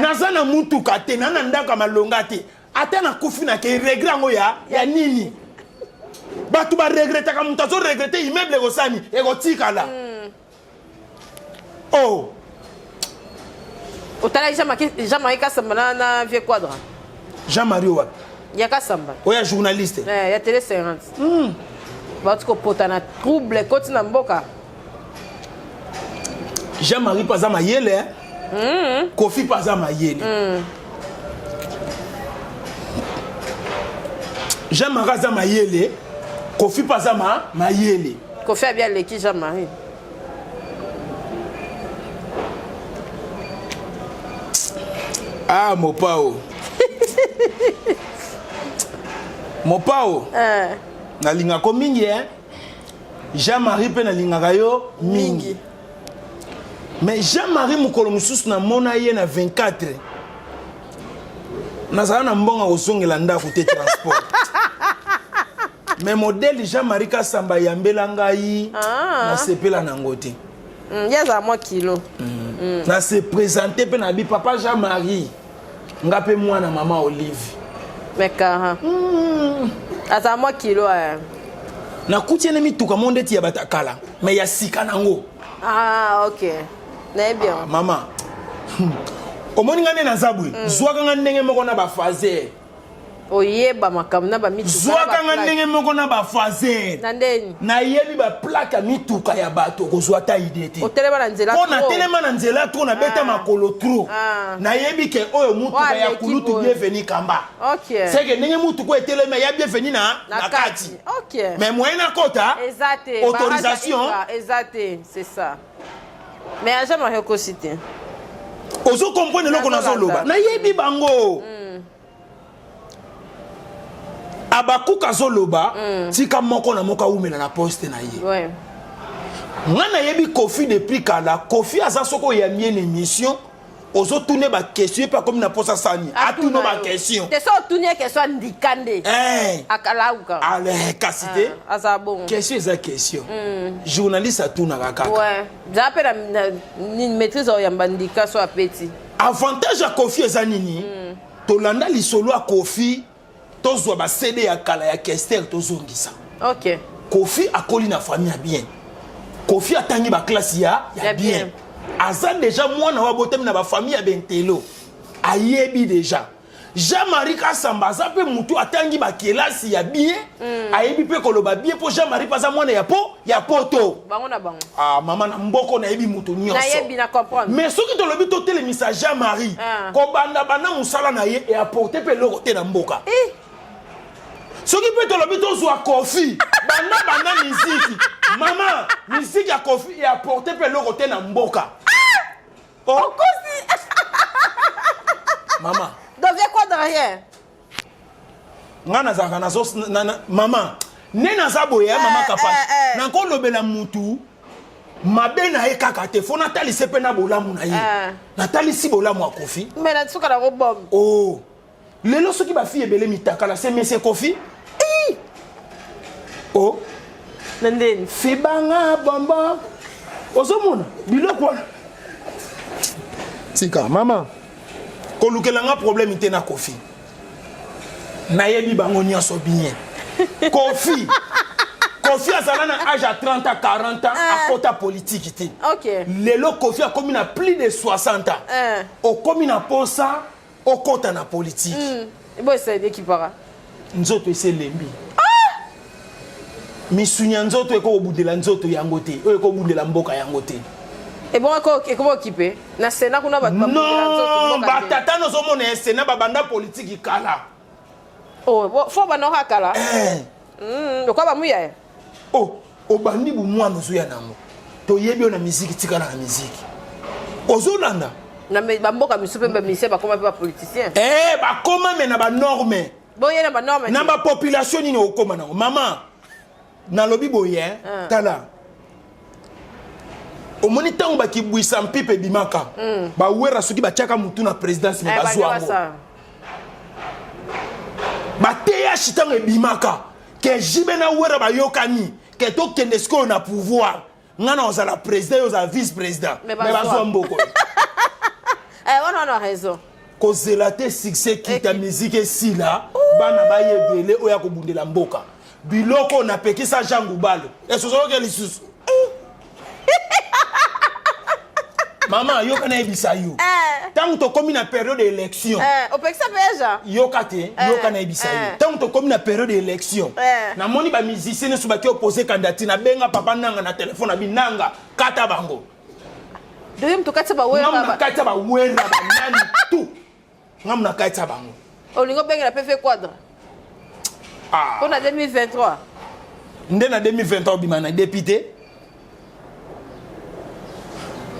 naza na mutuka te, na ndako ya malonga te. Ata nakufi, nake regret yango ya nini? Bato baregretaka, moto azoregretter immeuble ekosani, ekotikala. Oh. Otalaki Jean-Marie Kasamba na vieux Quadra? Jean-Marie wapi? Ya Kasamba. Oya journaliste. Eh, ya télé 50. Bauti kopota na trouble ekoti na mboka. Jean-Marie mpe aza mayele eh? Kofi mpe aza mayele. Jean-Marie aza mayele, Kofi mpe aza ma mayele. Kofi abi aleki Jean-Marie. Ah, Mopao. Mopao. Eh. Nalingako mingi eh. Jean-Marie mpe nalingaka yo mingi. Mingi. Mais Jean-Marie mokolo mosusu namona ye na 24 nazala na mbongo kozongela ndako te transport. Mais modèle Jean-Marie Kasamba yambela ngai Ah. nasepela nango te. Ye azala mwa kilo. Na se présenter mpe na bi papa Jean-Marie nga mpe mwana mama Olive. Mais kara. Azala mwa kilo eh. Nakuti ye na mituka mo ndeti ya bato ya kala mais ya sika nango. Ah, ok. Nayebi yango. Mama omoni nga nde naza boye, zwaka nga ndenge moko na bafaser. Oyeba makambo na bamituka. Zwaka nga ndenge moko na bafaser. Na ndeni. Nayebi baplaque ya mituka ya bato, okozwa ata idée te. Otelema na nzela mpo trop. natelema na nzela trop, nabeta makolo trop. Ah. Nayebi ke oyo mutuka Oyo ya aleki kulutu boye. Bienvenu Kamba. Ok. Seke ndenge mutuka oyo etelema ya Bienvenu na, Na na kati. kati. Ok. Mais moyen nakota Eza te. autorisation. Barrage ya Eza te, c'est ça. Mais ya Jean-Marie okosi te. Ozo comprendre eloko nazoloba? Nayebi bango. Abakuka azoloba, tika moko na moko awumela na poste na ye. Ouais. Nga nayebi Kofi depuis kala. Kofi aza soki oyambi ye na émission, ozotuna baquestion, ye mpe akomi na posa sani atuna baquestion. Te so otuni ye question andika nde. Eh. Akalauka. Ale kasi te. Ah, aza bongo. Question eza question, journaliste atunaka kaka. Ouais. Zala mpe na nini maîtrise oyamba ndika so apeti. Avantage ya Kofi eza nini? Tolanda lisolo ya Kofi, tozwa ba CD ya kala ya Kester, tozongisa. Ok. Kofi akoli na famille ya bien. Kofi atangi baklasse ya Ya bien. bien. Aza déjà mwana wa botami na bafamille ya bentelo, ayebi déjà. Jean-Marie Kasamba aza mpe mutu atangi bakelasi ya bien, ayebi mpe koloba bien, mpo Jean-Marie mpe aza mwana ya po ya poto. Bango na bango. Ah, mama, na mboko nayebi mutu nyonso. Nayebi na comprendre. Mais soki tolobi totelemisa Jean-Marie, Ah. kobanda banda mosala na ye eapporte mpe eloko te na mboka. Eh. Soki mpe tolobi tozwa Kofi banda banda miziki, mama, miziki ya Kofi eapporte mpe eloko te na mboka. Oh. Okosi. Mama. Donc viens quoi derrière? Nga nazalaka nazo mama nde naza boye ya mama Eh, Kapashi. eh, eh. Nakolobela mutu mabe na ye kaka te, fo natalise mpe na bolamu na ye. Eh. Natalisi bolamu ya Kofi. Mais na suka nango bombe. Oh. Lelo soki bafille ebele mitakala, se monsieur Kofi. Oh. Na ndeni. Fibanga bombo. Ozomona biloko wana. Tika mama. Kolukela nga problème te na Kofi. Nayebi bango nyonso bien. Kofi. Kofi azala na âge ya 30 à 40 ans, akota politique te. Ok. Lelo Kofi akomi na plus de 60 ans. Eh. Okomi na posa okota na politique. Bo esa ekipaka. Nzoto esi elembi. Misuni ya nzoto ekokobundela nzoto yango te, oyo ekobundela mboka yango te. Ebongo ekoma okipe na Sénat kuna bato babundela nzoto Non, mboka te. batata nozomona ya Sénat babanda politiki kala. Oh, fo banda kala. Eh. Lokwa bamuya ye. Oh, obandi bumwana ozoya nango. Toyebi yo na miziki, tikala na miziki. Ozolanda. Na bamboka misusu mpe bamusicien bakoma mpe bapoliticien. Eh, bakoma me na banorme. Boye na banorme. Na bapopulation nini okoma nango? Mama, nalobi boye, eh? Ah. Tala. Omoni ntango bakibwisa mpipe ebimaka, bawera soki batiaka mutu na présidence me Eh, bazwa bango yango. basala. Bateyashi ntango ebimaka ke jibe na wera bayokani ke tokende sikoyo na pouvoir, nga na ozala président, yo ozala vice président, Mais me bazwa. bazwa mboko. Eh, wana wana raison. Kozela te succès kita, musique esila, bana bayebele oyo akobundela mboka. Biloko napekisa Jean Gubalo esozoloke lisusu. Mama, yoka nayebisa yo. Ntango tokomi na période ya élection. Eh, opekisa mpe Yoka te, yoka nayebisa yo. Ntango tokomi na période ya élection. Namoni ba musicien nyonso baki opposer candidature, nabenga papa Nanga na telefone abi Nanga, kata bango. Deuxième tokatisa bawera. Ngamu na kati ya bawera banani tout. Ngamu na kati ya bango. Olingo obengela mpe fe quadre. Ah. Mpo na 2023. Nde na 2023 obima na député.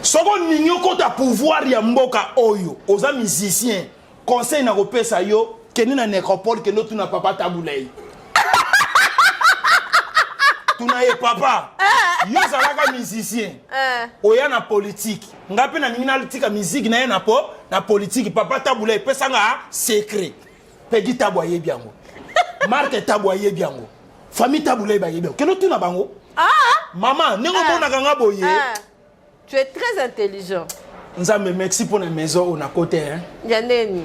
Soki olingi okota pouvoir ya mboka oyo, oza musicien, conseil na kopesa yo, kende na nécropole, kende otuna papa Tabulei. Tuna ye papa, yo ozalaka musicien, oya na politique, nga mpe nalingi natika musique na ye na po na politique, papa Tabulei epesanga secret. Peggy Tabu ayebi yango. Marc Tabu ayebi yango. Famille Tabulei bayebi yango. Kende otuna bango. Mama, ndenge omonaka nga boye. Tu es très intelligent. Nzambe, merci pour la maison oyo na kote, hein. Ya nini?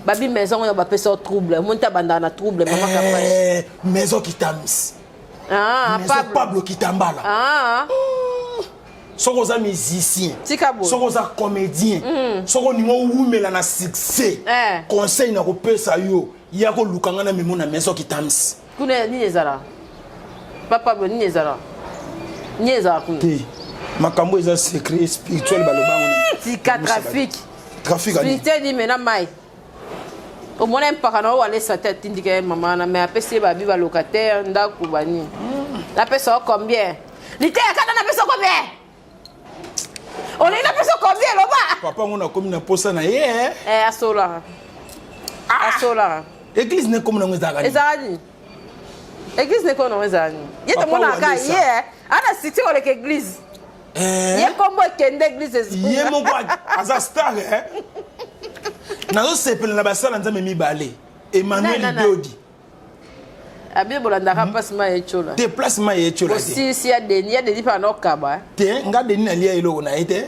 Babi maison oyo bapesa yo trouble. Omoni te abandaka na trouble, mama Kapash. Eh, maison Kitamis. Ah, maison Pablo. Pablo Kitambala. Ah. Soki oza musicien, Tika boye. soki oza comédien, soki olingi owumela na succès, conseil na kopesa yo, ya koluka nga na memo na maison Kitamis. Kuna nini ezala? Papa Pablo, nini ezala? Nini ezala kuna? Te. Makambo eza secret spirituel balobango na. Tika trafic. Trafic ani? Spirituel ni mena mai. Omona mpaka na walesa te atindika ye mama na mais apesi ye babi ba locataire ndako bani. Napesa yo combien? Liteya kanda napesa combien? Olingi napesa combien loba? Papa ngo nakomi na posa na ye. Eh asola. Asola. Église ne komi nango ezalaka nini? Ezalaka nini? Église ne komi nango ezalaka nini? Ye tomonaka ye ana siti koleka église. Ye kombo ekende église ezunga. Ye moko aza star eh. Nazosepela na basala Nzambe mibale. Emmanuel Dodi. Abi bolandaka place ma yechola. Te place ma yechola te. Osisi ya Denis, ya Denis pa no kaba. Te nga Denis nalia eloko na ye te.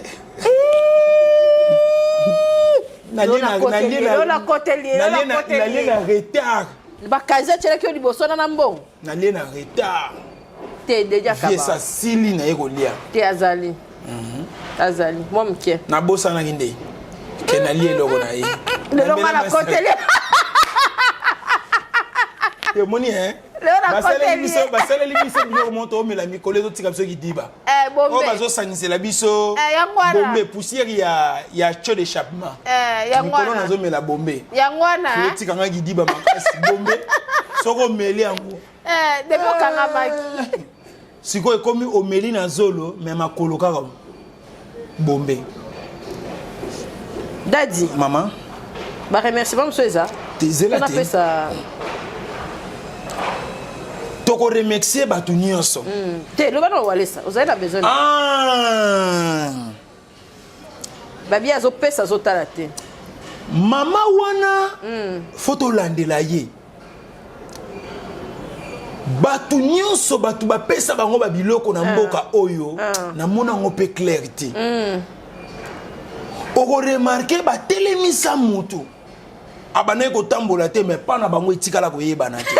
Nalie na retard. Bakazi atielaki yo liboso na mbongo. Nalie na retard. Te Denis akaba. Viesa sili na ye kolia. Te azali. Azali mwa moke. Nabosanaki nde. Ke nalie eloko na ye. Lelo nga na koteli. Omoni hein? Basaleli biso biloko moko toomela mikolo ezotika biso kidiba. Oyo bazosangisela biso bombe poussière ya tuyau d'échappement. Mikolo nazomela bombe. Yango wana. Ezotika nga kidiba makasi bombe. Soki omeli yango. Depuis okangamaki. Sikoyo ekomi omeli na zolo mais makolo kaka bombe. Daddy. Maman. Ba remerciement mosusu eza. Zela te. Napesa toko remercier bato nyonso. Te loba na walesa, ozali na besoin. Ah. Babi azopesa azotala te. Mama wana faut tolandela ye. Bato nyonso bato bapesa bango ba biloko na mboka oyo namona yango mpe clair te. Okoremarke batelemisa motu abandaki kotambola te mais pa na bango etikala koyebana te.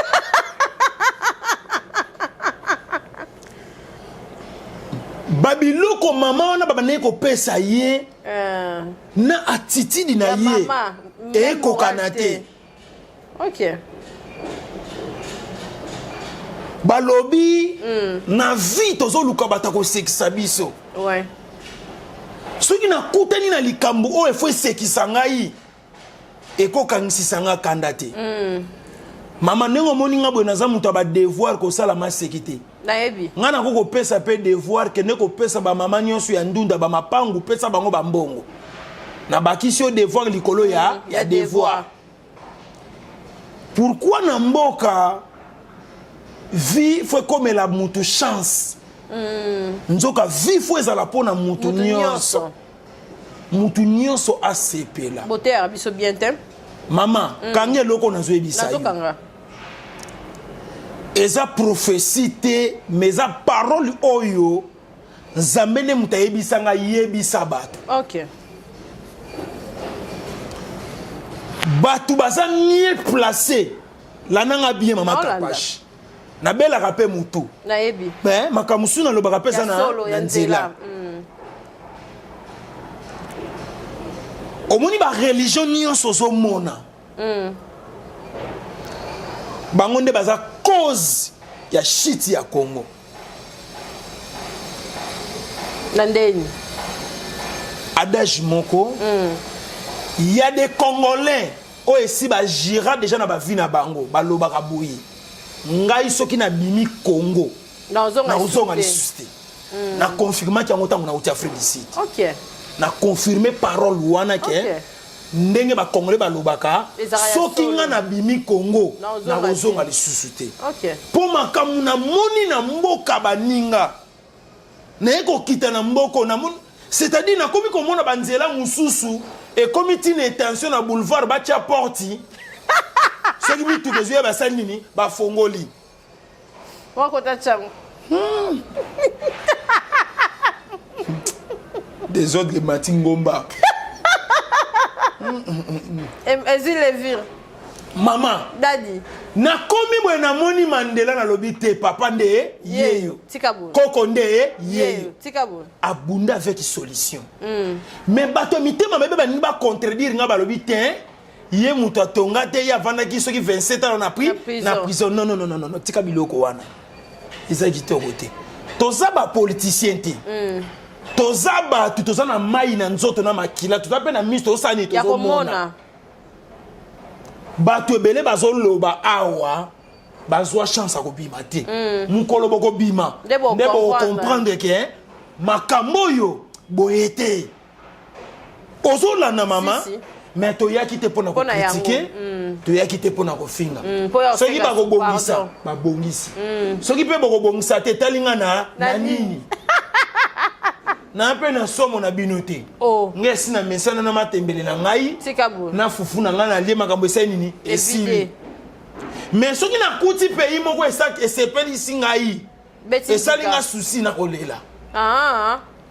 Babiloko mama wana babandaki kopesa ye na attitude na ye ekokana te. Ok. Balobi na vie tozoluka bato kosekisa biso. Ouais. Soki nakutani na likambo oyo efo esekisa ngai ekokangisisa nga kanda te. Mama ndenge omoni nga boye naza moto ya ba devoir kosala maseki te. Nayebi. Nga nako kopesa pe devoir kende kopesa ba mama nyonso ya ndunda ba mapangu pesa bango ba mbongo. Nabakisi yo devoir likolo ya ya devoir. Pourquoi na mboka vie faut ekomela mutu chance? Nzoka vie faut ezala pona mutu nyonso. Mutu nyonso asepela. Bote biso bien te. Mama, kanga eloko nazoyebisa yo. Nazokanga. Eza prophétie te, mais eza parole oyo Nzambe nde moto ayebisa nga yebisa bato. Ok. Bato baza mieux placé. Lananga bien mama Kapash. Nabelaka pe mutu. Nayebi. Mais makambo mosusu nalobaka pe eza na nzela. Omoni ba religion nyonso ozomona. Bango nde baza cause ya shit ya Congo. Na ndeni. Adage moko. Il y a des Congolais oyo esi bagira déjà na bavie na bango balobaka boye ngai soki nabimi Congo nakozonga lisusu te. Na confirmaki yango ntango nauti Afrique du Sud. Na confirme parole wana ke ndenge bacongolais balobaka soki nga nabimi Congo nakozonga lisusu te. Mpo makambo namoni na mboka baninga naye kokita na mboko namoni, c'est-à-dire nakomi komona banzela mosusu ekomi ntina intention na boulevard batia porte soki mituka ezoya basali nini bafongoli. Wakota chango. Désordre emati ngomba. Ezwi levure. Mama. Daddy. Nakomi boye namoni Mandela nalobi te papa nde yeyo. Tika boye. Koko nde yeyo. Tika boye. Abunda avec solution. Mais bato ya mitema mabe balingi ba contredire nga balobi te ye moto atonga te ye avandaki soki 27 ans na prison. Na prison. Non non non non tika biloko wana. Eza kitoko te. Toza ba politicien te. Toza bato toza na mai na nzoto na makila toza mpe na miso tozosala nini tozomona. Bato ebele bazoloba awa bazwa chance ya kobima te. Mokolo bokobima nde bokocomprendre ke makambo oyo boye te. Ozolanda mama. Si, si. Mais toyaki te mpona kokritike, toyaki te mpona kofinga. Soki bakobongisa babongisi, soki mpe bokobongisa te etali nga na nini na mpe na somo na bino te. Ngai esi na mesana na matembele na ngai na fufu na ngai nalie makambo esali nini esili. Mais soki nakuti pays moko esepelisi ngai esali nga souci na kolela.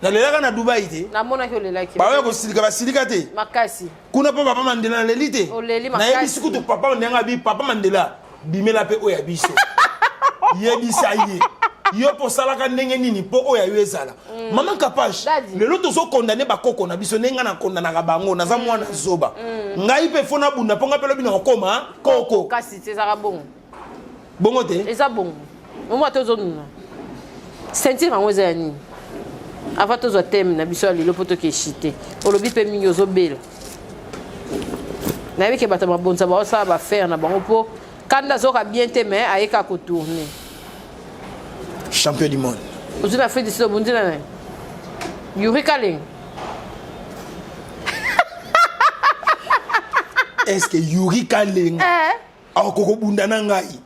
Nalelaka na Dubai te. Namonaki olelaki. Baoya kosilika basilika te. Makasi. Kuna mpo papa Mandela naleli te. Oleli makasi. Nayebisi kutu papa Mandela nga bi papa Mandela bimela mpe oyo ya biso. Yebisa ye. Yo mpo osalaka ndenge nini mpo oyo ya yo ezala. Mama Kapash, lelo tozokondane bakoko na biso ndenge nga nakondanaka bango naza mwana zoba. Ngai mpe fo nabunda mpo ngai mpe lobi nakokoma koko. Kasi te ezalaka bongo. Bongo te? Eza bongo. Omo ata ozonuna. Ceinture yango eza ya nini? Avant tozwa thème na biso ya lelo mpo tokeshite. Olobi mpe mingi ozobela. Nayebi ke bato ya mabonza baosala bafaire na bango mpo kanda azoka bien te mais ayeka kotourner. Champion du monde. Ozwi na Afrique du Sud obundi na nani? Yuri Kalenga. Est-ce que Yuri Kalenga akokobunda na ngai?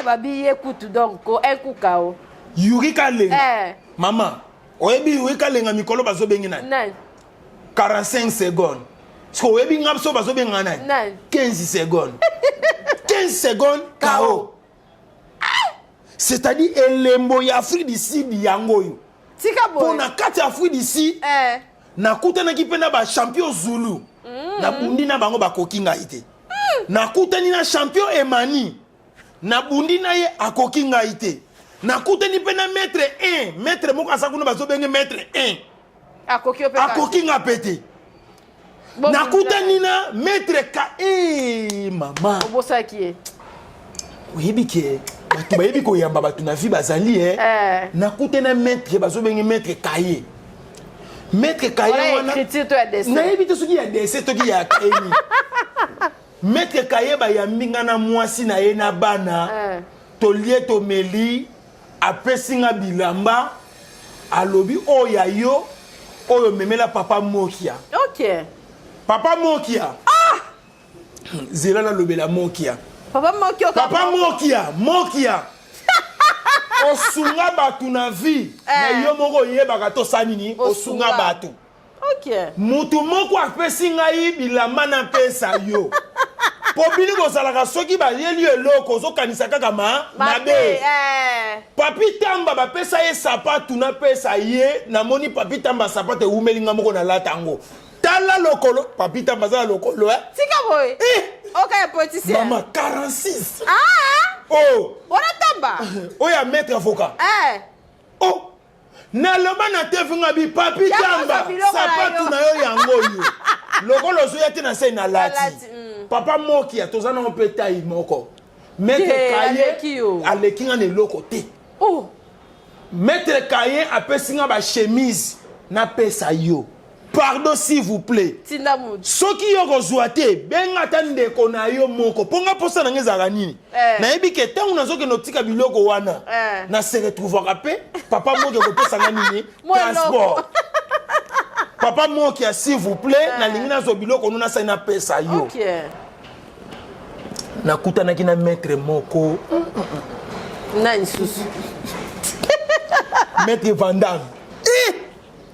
Babi ye kutu donc ko un coup KO. Yuri Kalenga. Mama, oyebi Yuri Kalenga mikolo bazobenge nani? Nani? 45 secondes. Siko oyebi nga biso bazobenga nani? Nani? 15 secondes. 15 secondes KO. C'est-à-dire elembo ya Afrique du Sud yango oyo. Tika boye. Pona kati ya Afrique du Sud, nakutanaki mpe na ba champion Zulu. Nabundi na bango bakoki ngai te. Nakutani na champion Emani. Nabundi na ye akoki ngai te. Nakutani mpe na maître 1, maître moko aza kuna bazobenge maître 1. Akoki yo mpe Akoki nga pe te. Nakutani na maître K. Mama. Obosaki ye. Oyebi ke bato bayebi koyamba bato na vie bazali eh. Nakutani na maître bazobenge maître Kaye. Maître Kaye wana nayebi te soki ya dessin toki ya Kaye nini. Maître Kaye bayambi nga na mwasi na ye na bana. Tolie tomeli apesi nga bilamba alobi oyo ya yo oyo memela papa Mokia. Papa Mokia. Zela nalobela Mokia. Papa Mokia. Papa Mokia, Mokia. Osunga bato na vie. Na yo moko oyebaka tosala nini? Osunga bato. Mutu moko apesi ngai bilamba napesa yo. Po bino bozalaka soki bayeli yo eloko ozokanisa kaka mabe. Papi Tamba bapesa ye sapatu napesa ye, namoni Papi Tamba sapatu ewumeli nga moko nalata yango. Tala lokolo, Papi Tamba aza na lokolo eh. Tika boye. Oka ya politicien. Mama 46. Oh. Wana Tamba. Oyo ya maître avocat. Oh. Naloba na TV nga bi Papi Tamba sapatu na yo yango yo. Lokola ozoya te na sei nalati. Nalati, mm. Papa Mokia toza nango mpe taille moko. Maître Te, Kaye aleki yo. aleki nga na eloko te. Oh. Maître Kaye apesi nga ba chemise napesa yo. Pardon s'il vous plaît. Tinda moto. Soki yo kozwa te, benga ata ndeko na yo moko. Mpo nga mposa na nga ezalaka nini? Eh. Nayebi ke ntango nazokende otika biloko wana, Eh. na se retrouvaka mpe papa Moki akopesa nga nini? Mwa eloko. Transport. Papa Moki, s'il vous plaît, nalingi nazwa biloko no nasali napesa yo. Ok. Nakutanaki na maître moko. Nani susu? Maître Van Damme. Eh!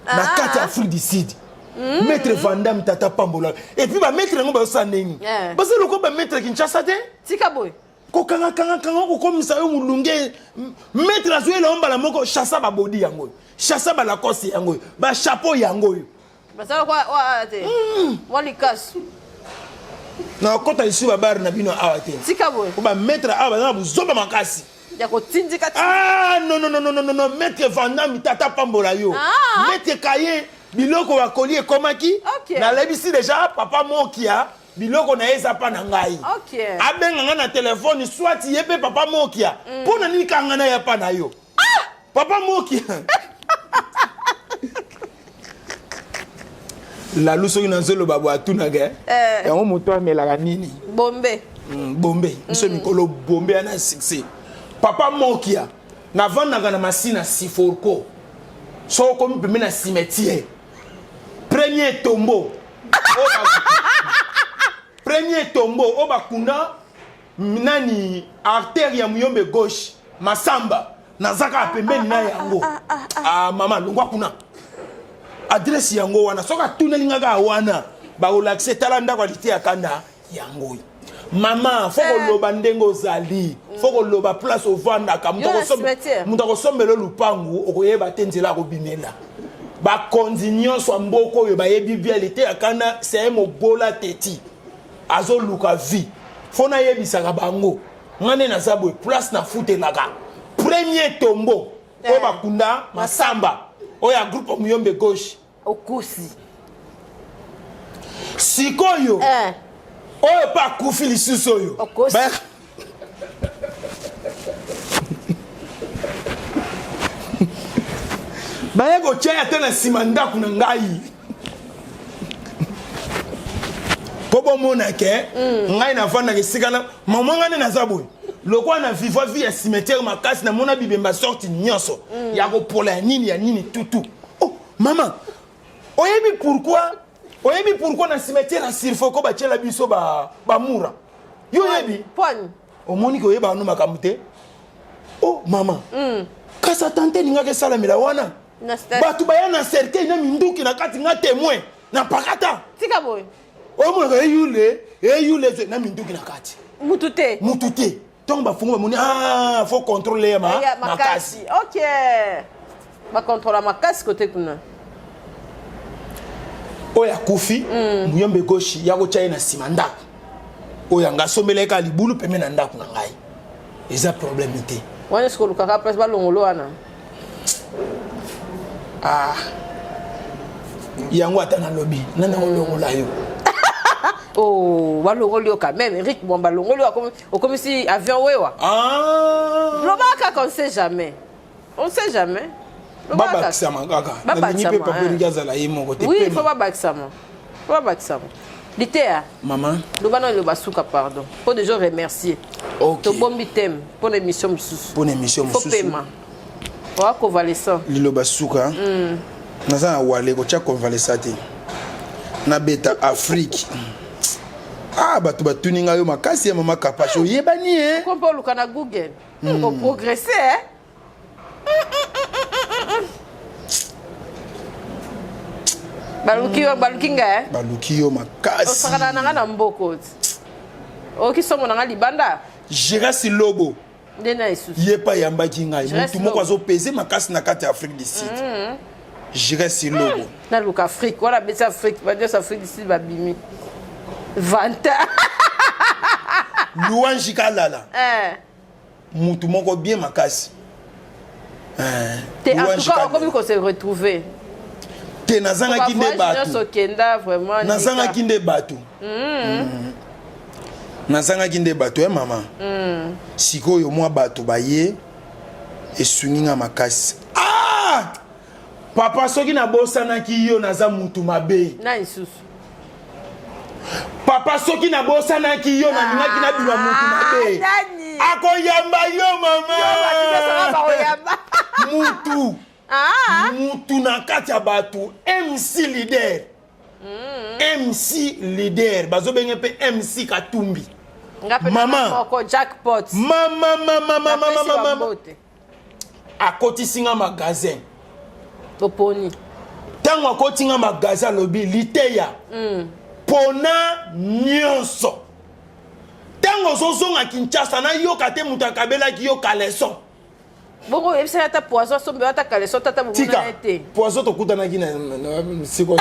Na kati ya Afrique du Sud. Maître Van Damme tata pambola. Et puis ba maître yango bazosala ndenge. Yeah. Baza lokola ba maître Kinshasa te. Tika boye. Kokanga kanga kanga kokomisa yo mulunge. Maître azoyela yo mbala moko chassa ba body yango. Chassa ba Lacoste yango. Ba chapeau yango. Basala kwa wa te. Mwa likasu. Na kota isu ba bar na bino awa te. Tika boye. Po ba maître awa baza na buzoba makasi. Ya kotindika Ah non non non non non non maître Van Damme tata pambola yo. Ah. Maître Kaye biloko bakoli ekomaki. Ok. Nalebisi déjà papa Mokia biloko na ye eza pa na ngai. Ok. Abenga nga na telefone soit ye pe papa Mokia. Mpo na nini kanga na ye pa na yo? Ah! Papa Mokia. Lalu soki nazoloba bo atunaka Eh. yango moto amelaka nini? Bombe. Bombe biso mikolo bombe yana succès. Papa Mokia navandaka na masina Siforco. Soki okomi pembeni na cimetière. Premier tombeau. Premier tombeau oyo bakunda nani artère ya Muyombe gauche Masamba naza kaka pembeni na yango. Ah mama longwa kuna. Adresse yango wana soki atuneli nga kaka wana bakolakisa tala ndako ya liteya kanda yango oyo. Mama fo koloba ndenge ozali, fo koloba place ovandaka, Yo na cimetière. moto akosombela lupangu okoyeba te nzela akobimela. Bakonzi nyonso ya mboka oyo bayebi bien liteya kanda c'est un mobola teti azoluka vie. Fo nayebisaka bango nga nde naza boye place nafutelaka premier tombeau oyo bakunda Masamba oyo ya groupe Muyombe gauche. Okosi. Sikoyo Eh. oyo pa akufi lisusu oyo. Okosi. Baye kotia ata na nsima ndako na ngai mpo bomona ke ngai navandaka esika na mama ngai nde naza boye lokola na vivre vie ya cimetière makasi namona bibemba sorte nyonso ya kopola ya nini ya nini tutu. Oh mama oyebi pourquoi, oyebi pourquoi na cimetière ya Sirfoko batiela biso ba bamura yo oyebi? Poigne. Omoni ke oyeba no makambo te. Oh mama kasi atante elingaki esalamela wana bato baya na cercueil na minduki na kati nga témoin na pakata. Tika boye. Omonaka eyule eyule ezwe na minduki na kati. Mutu te. Mutu te. Ntango bafungo bamoni, ah, faut contrôler ya Ya makasi. Ok. Bakontrola makasi kote kuna. Oyo akufi, Muyombe gauche ya kotya ye na nsima ndako. Oyo anga asombela ye kaka libulu pembeni na ndako na ngai. Eza problème te. Wana soki olukaka place balongolo wana. Ah. Yango ata nalobi, nani akolongola yo? Oh, balongoli yo quand même. Eric Mwamba balongoli yo okomisi avion wewa. Ah. Loba kaka, on ne sait jamais. On ne sait jamais. Loba kaka. Babakisama kaka. Babakisama, Nalingi mpe papa hein. Eric azala ye moko te. Oui, il Pema. faut babakisama. Faut babakisama. Liteya. Maman. Loba na loba suka pardon. Faut déjà remercier. Ok. Tobombi thème pour l'émission mosusu. Pour l'émission Faut mosusu. pema. Oa convalescent. Liloba suka. Naza na wale kotia convalescent te. Na beta Afrique. Ah, bato batuni ngai yo makasi ya mama Kapash oyebani eh? Kompo oluka na Google. O progresser eh? Baluki yo, baluki ngai eh? Baluki yo makasi. Osakana na nga na mboko. Oki somo na nga libanda. Giresse Lobo. Nde na lisusu. Ye pa yambaki ngai. Giresse Mutu moko Lobo. azopese makasi na kati ya Afrique du Sud. Giresse Lobo. Naluka Afrique, wana beti Afrique, ba nyonso Afrique du Sud babimi. Vanta. Louange Kalala. Eh. Mutu moko bien makasi. Te, en Louange tout cas, Kalala. okomi ko se retrouver. Te, nazangaki nde Ba voyage bato. nyonso okenda vraiment. Nazangaki nde bato. Nazangaki nde bato ya mama. Sikoyo mwa bato baye, esungi nga makasi. Ah! Papa, soki nabosanaki yo, naza mutu mabe. Na lisusu. Papa, soki nabosanaki yo, nalingaki nabima mutu mabe. Nani? Akoyamba yo, mama. Bato bakoyamba. Mutu Ah. Mutu na kati ya bato, MC Leader, MC Leader, bazobenge mpe MC Katumbi. Nga mpe Mama. naza moko jackpot. Mama, mama, mama, Napesi mama, mama. bambote. Akotisi nga magasin. Toponi. Ntango akoti nga magasin, alobi: "Liteya, pona nyonso. Ntango ozozonga Kinshasa, nayoka te moto akabelaki yo caleçon." Bongo oyebisaki ata poison asombi, ata caleçon, tata Tika. bomona ye te. Poison tokutanaki na siko.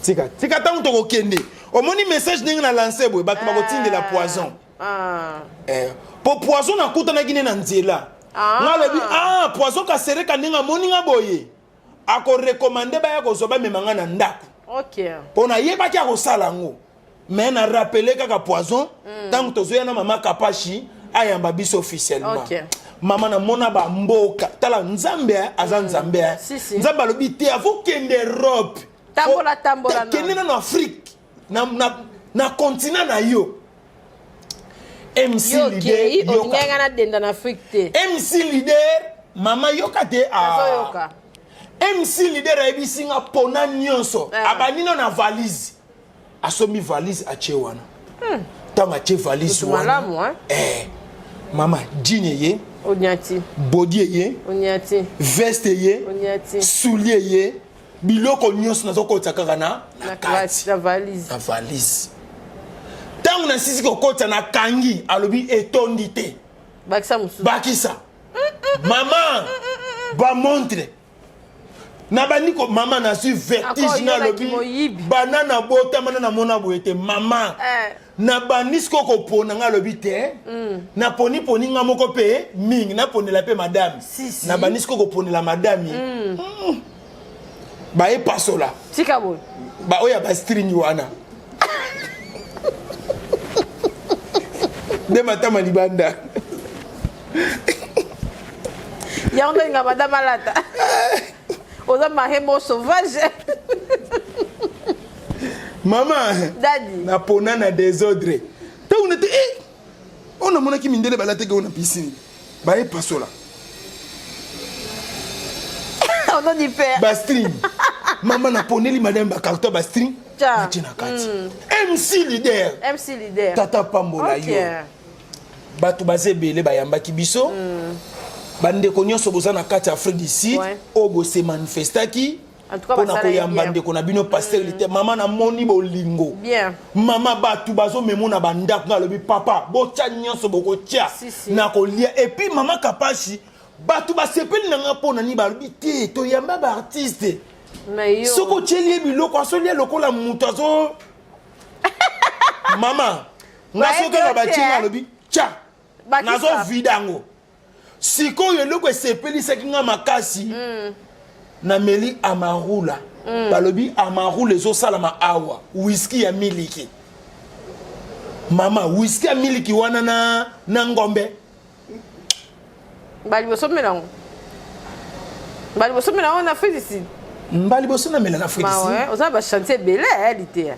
Tika, tika, ntango tokokende, omoni message ndenge na lance boye, bato bakotindela poison. Ah. Eh, po poison nakutanaki nde na nzela. Ah. Nga alobi: "Ah, poison kasereka." Ndenge amoni nga boye, akorecommander baya kozwa, bamema nga na ndako. Mpo nayebaki akosala yango, mais na rappeler kaka poison ntango tozoya na mama Kapashi, ayamba biso officiellement. Mama, namona bamboka. Tala, Nzambe, eh, aza Nzambe, eh. Si, si. Nzambe alobi te avokende Europe. Tambola, tambola Kende nano Afrique, na continent na yo. MC Yo Leader, okei. yoka. Olingaki nga nadenda na Afrique te. MC Leader, mama, yoka te, ah. Nazoyoka. MC Leader ayebisi nga mpona nyonso. Ah. Abandi no na valise, asombi valise, atie wana. Ntango atie valise Motu wana, malamu, hein? eh, mama, jean eye, Oniati. body eye, Oniati. veste eye, Oniati. soulier eye, biloko nyonso nazokotisa kaka na Na kati. kati na valise. Na valise. Ntango nasisi kokotisa, nakangi, alobi: "Etondi te." Bakisa mosusu. Bakisa. Mama, bamontre nabandi ko, mama, nazwi vertige. Encore yo Nalobi naki moyibi. bana nabotama na namona boye te, mama. Eh. Nabandi sikoyo kopona. Nga alobi te, naponiponi nga moko mpe mingi, naponela mpe madame. Si, si. Nabandi sikoyo koponela madame. Bayepasola. Tika boye. Baoyo ya bastring wana nde matama libanda. Yango nde olinga madame alata. Oza marie mo sauvage. Mama. Dadi. Napona na désordre. Ntango na te, eh, oyo namonaki mindele balataki oyo na piscine, bayepasola. Ononi père. Bastring, mama, naponeli madame bacarton bastring. Tcha. Natie na kati. MC Leader. MC Leader. Tata pambola yo. Bato baza ebele bayambaki biso. Bandeko nyonso boza na kati ya Afrique du Sud, oyo bose manifestaki En tout cas, mpona basala ye koyamba bien. ndeko na bino pasteur Lite, mama, namoni bolingo. Mama, bato bazomema na bandako. Nga alobi: "Papa, botya nyonso bokotya." Si, si. Na kolia. Et puis mama Kapashi, bato basepeli na nga mpo na nini? Balobi te, toyamba baartiste, Mais yo. soki otyeli ye biloko, azolia lokola moto azo. Mama, nga Bayebi soki kaka yo te, batie nga, eh. alobi: "Tya." Bakisa. Nazovida yango. Sikoyo eloko esepelisaki nga makasi, nameli Amarula. Balobi Amarula ezosalama awa, whisky ya miliki. Mama, whisky ya miliki wana na ngombe. Baliboso mela yango, baliboso mela yango na Afrique du Sud. Mbali boso namela na Afrique du Sud. Mawe, oza na bachantier ebele, eh, liteya.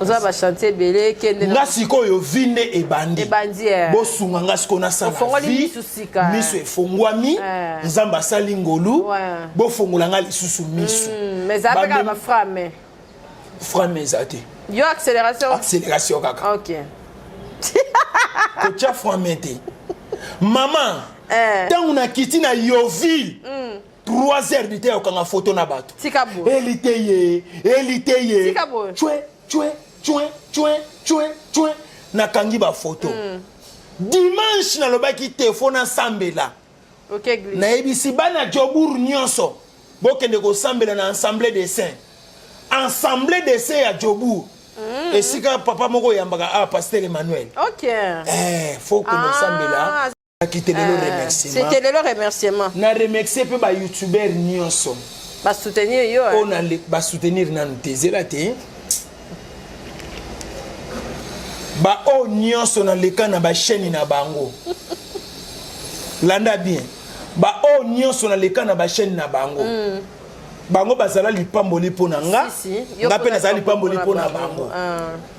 Oza na bachantier ebele, kende Nga sikoyo vie nde ebandi. Ebandi, eh. Bosunga nga sikoyo nasala Ofongoli vie. misu sika, eh. Miso efongwami. Eh. Nzambe asali ngolu. Bofongola nga lisusu miso. Mais eza mpe kaka baframe. Frame eza te. Yo accélération. Accélération kaka. Kotia frame te, mama. Eh. Ntango nakiti na Yoville, 3 heures du temps, okanga foto na bato. Tika boye. Elite ye, elite ye. Tika boye. Cwe cwe cwe cwe cwe cwe, nakangi bafoto. Dimanche nalobaki te, fo nasambela. Ok, église. Nayebisi bana Jobour nyonso, bokende kosambela na Assemblée des Saints, Assemblée des Saints ya Jobour, esika papa moko oyambaka a pasteur Emmanuel. Eh, fo kende osambela. Akite lelo remerciement. C'était lelo remerciement. Na remercie mpe bayoutubeur nyonso. Basoutenir yo. Oyo na basoutenir nanu te, zela te. Baoyo nyonso naleka na bachaîne na bango, landa bien, baoyo nyonso naleka na bachaîne na bango, bango bazala lipamboli mpo na nga. Si, si. Yo Nga mpe mpo nazala lipamboli mpo na bango.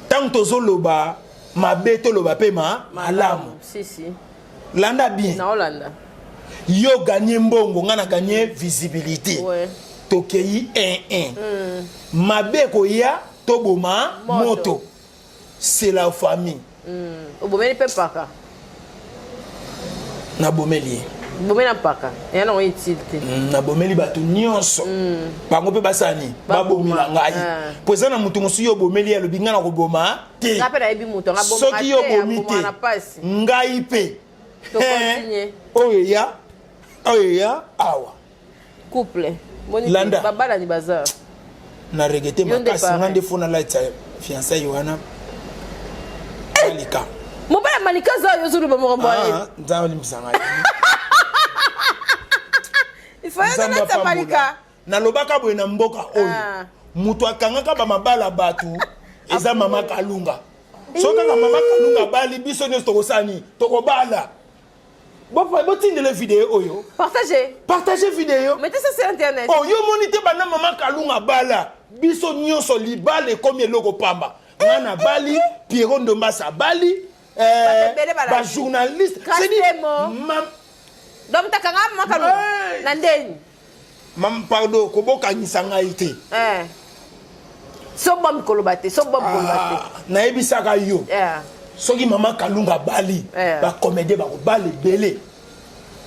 Ntango tozoloba mabe, toloba mpe ma malamu. Si, si. Landa bien. Naolanda. Yo gagné mbongo, nga na gagné visibilité. Tokei 1-1. Mabe ekoya, toboma Moto. moto. C'est la famille. Obomeli mpe mpaka. Nabomeli ye. Obomeli na mpaka eya nango utile te. Nabomeli bato nyonso. Bango mpe basala nini? Babomela ngai. Ah. Po eza na moto mosusu, yo obomeli ye, alobi ngai na koboma te. Nga mpe nayebi moto anga abomaka Soki yo te, obomi abomaka te, na pasi. ngai mpe. Tocontinue. Oyo eya, oyo eya awa. Couple boni te, Landa. Babalani baza. Na regete Yo nde makasi. parrain. Nga nde fo nalatisa fiançailles wana Malika. Mobali ya Malika aza oyo ozoloba makambo aye. Ah, Nzambe alimbisa ngai. Ifo yo Nzambe nalata apambola. Malika. Nalobaka boye na mboka oyo, Ah. moto akangaka bamabala bato eza Mama Kalunga. Soki kaka Mama Kalunga abali, biso nyonso tokosala nini? Tokobala. Botindele video oyo. Partage. Partage video. Mettez ça sur internet. Oh, yo moni te, banda Mama Kalunga bala, biso nyonso libala ekomi eloko pamba. Nga na bali, Piero Ndombasa abali, Bato ebele balandi. Bajournaliste. Grâce Temo. Donc takanga Mama Kalunga Ouais. na ndeni. Mam, pardon, kobokangisa ngai te. Eh. So bom koloba te, so bom koloba te. Ah, nayebisaka yo, soki Mama Kalunga abali, bacomédien bakobala ebele.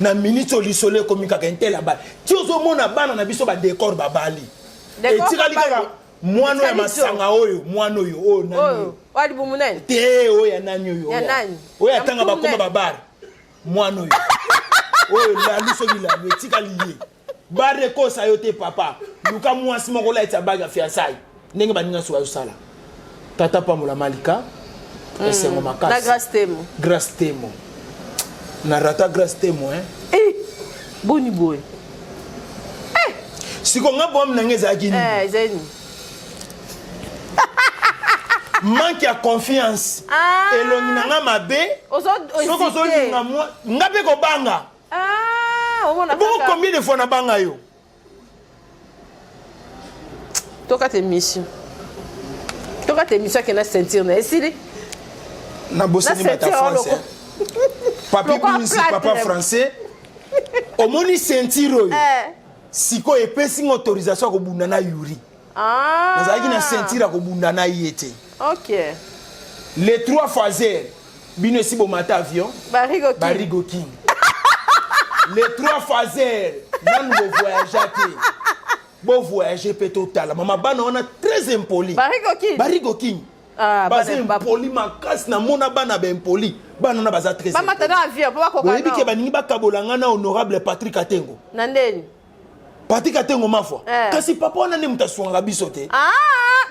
Na minute oyo lisolo ekomi kaka intel abali. Ti ozomona bana na biso badécor babali, Décor etikali babali. kaka mwana oyo ya Etikali masanga oyo, mwana oyo, oyo nani oyo? Oyo oyo libumu nani? Te, oyo ya nani oyo? Ya nani? Oyo Ya atanga mutu bakoma nani? babare, mwana oyo, oyo lalu. Soki lalu etikali ye, bare ekosa yo te. Papa, luka mwasi moko olaitisa bague ya fiançailles ndenge baninga so bazosala. Tata pambola Malika, esengo Na makasi. Grâce Temo. Grâce Temo, na rata Grâce Temo, hein. Eh, boni boye? Siko nga boame na ngai ezalaki nini? Eh, ezali nini? Manque ya confiance. Ah. Elongi na nga mabe. Ozo Soki ozolinga mwa nga mpe kobanga. Ah, omona Bongo kaka. combien de fois nabanga yo? Tokata émission, tokata émission. Akenda ceinture na esili. Nabosani Na bata ceinture français. Papi Lokwa Bunzi, plâtre. papa français, omoni ceinture oyo? Eh. Sikoyo epesi nga autorisation ya kobunda na Yuri. Ah. Nazalaki na ceinture ya kobunda na ye te. Les trois phaseurs, bino esi bomata avion. Barigo King. Barigo King, les trois phaseurs nanu bovoyagea te. Bovoyage mpe totala mama bana wana très impoli. Barigo King. Barigo King. Ah, Baza impoli makasi. Namona bana baimpoli, bana wana baza très bamata na avion mpo bakoka. Oyebi ke No. baningi bakabola nga na honorable Patrick Atengo. Na ndeni? Patrik Atengo mafwa. Eh. Kasi papa wana nde moto asungaka biso te. Ah,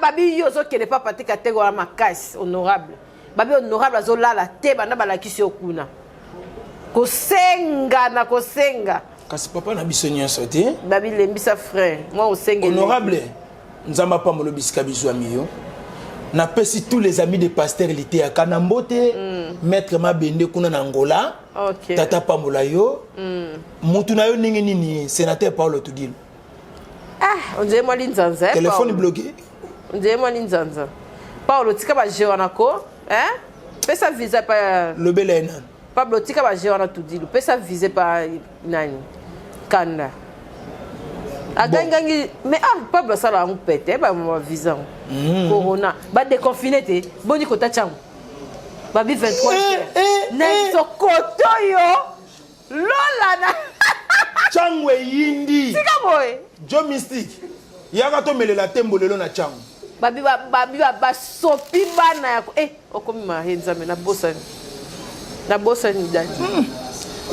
babi yo ozokende pa Patrik Atengo wana makasi. Honorable, babi honorable azolala te banda balakisi yo kuna kosenga na kosenga. Kasi papa na biso nyonso te. Babi lembisa frère mwa osengeli. Honorable, Nzambe apambola bisika bizwami yo. Napesi tous les amis de pasteur Liteyaka na mbote. Maître Mabende kuna na Angola. Tata pambola yo. Mutu na yo ndenge nini, sénateur Paulo Tudilo? Ah, on dirait mwa linzanza, eh, Téléphone Paulo. bloqué. On dirait mwa linzanza. Paulo, tika baje wana ko, hein? Pesa visa pa Lobela ye nani. Pablo, tika baje wana. Tudilu, pesa visa pa nani kanda agangangi. Mais ah, Pablo asala yango pete bamama visa yango. Corona badéconfine te, boni kota ntango babi 23 Eh, eh, na eh. biso koto yo lola na Ntango eyindi. Tika boye. Jo Mystique, yaka tomelela tembo lelo na ntango. Babi babi basopi bana ya eh, okomi marie. Nzambe, nabosani, nabosani dani.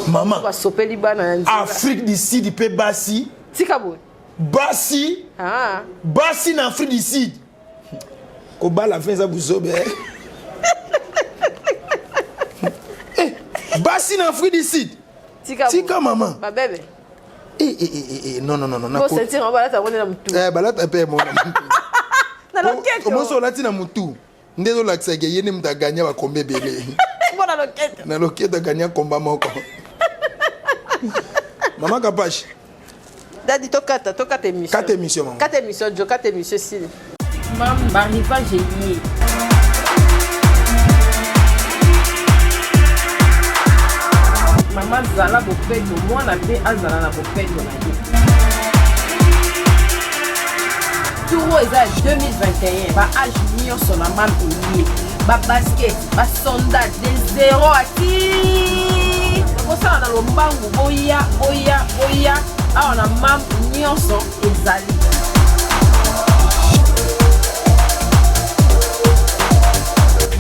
Mama. Basopeli bana ya nzela. Afrique du Sud mpe basi. Tika boye. Basi. Ah. Basi na Afrique du Sud, kobala fin eza buzobe, eh. Eh, basi na Afrique du Sud. Tika. Tika mama. Babebe. Eh, eh, eh, eh, non, non, non, non. Bo ceinture yango balata yango nde na mutu. Eh, balata mpe yango na mutu. Na loketo. Omosi olati na mutu nde ezolakisaka ye nde moto aganya bakomba ebele. Mpo na loketo. Na loketo aganya komba moko. Mama Kapash. Dadi tokata, tokata émission. Kata émission mama. Kata émission Jo, kata émission sili. Mam ba rivage eye. Mama zala bopeto, mwana mpe azala na bopeto na ye. Tour oyo eza ya 2021, ba age nyonso na mam eye. Ba basket, ba sandales de 0 à ti kosala na lombangu boya boya boya awa na mam nyonso ezali.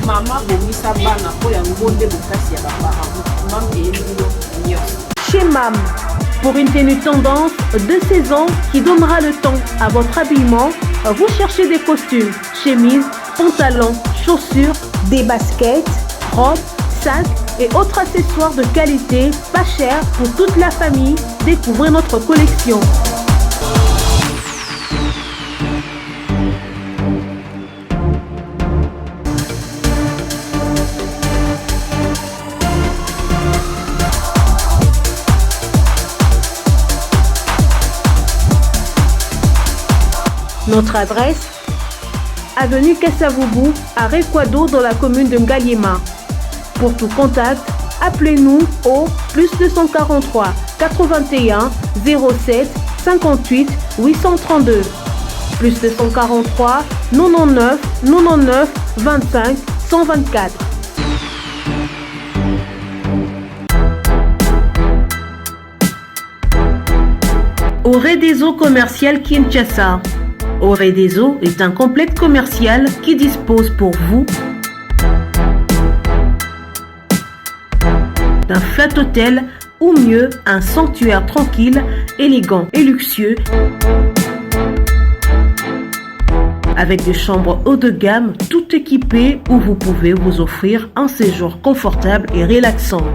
Mama bongisa bana po yango nde bokasi ya ba parents mam eyebi bino nyonso. Chez Mam, pour une tenue tendance de saison qui donnera le temps à votre habillement, vous cherchez des costumes, chemises, pantalons, chaussures, des baskets, robes, sacs et autres accessoires de qualité, pas cher pour toute la famille. Découvrez notre collection. Notre adresse Avenue Kasavubu, à Rekwado dans la commune de Ngaliema. Pour tout contact, appelez-nous au plus 243 81 07 58 832. Plus 243 99 99 25 124. Au Redeso commercial Kinshasa. Au Redeso est un complexe commercial qui dispose pour vous d'un flat hôtel ou mieux un sanctuaire tranquille, élégant et luxueux avec des chambres haut de gamme tout équipées où vous pouvez vous offrir un séjour confortable et relaxant.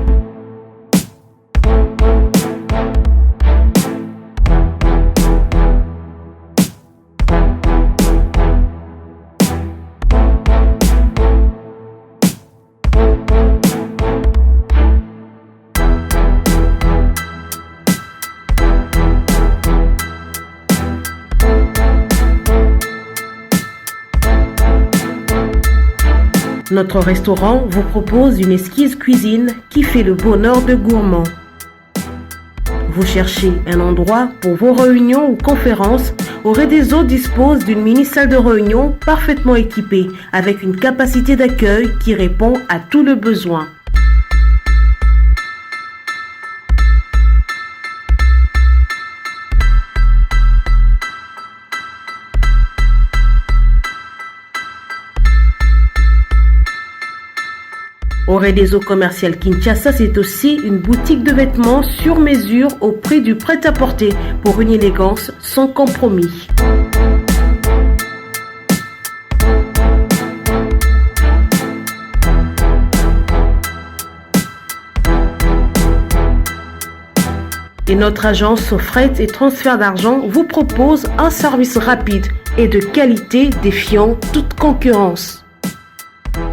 Notre restaurant vous propose une esquisse cuisine qui fait le bonheur de gourmands. Vous cherchez un endroit pour vos réunions ou conférences Oredeso dispose d'une mini-salle de réunion parfaitement équipée avec une capacité d'accueil qui répond à tout le besoin. Au Réseau commercial Kinshasa, c'est aussi une boutique de vêtements sur mesure au prix du prêt-à-porter pour une élégance sans compromis. Et notre agence fret et transfert d'argent vous propose un service rapide et de qualité défiant toute concurrence.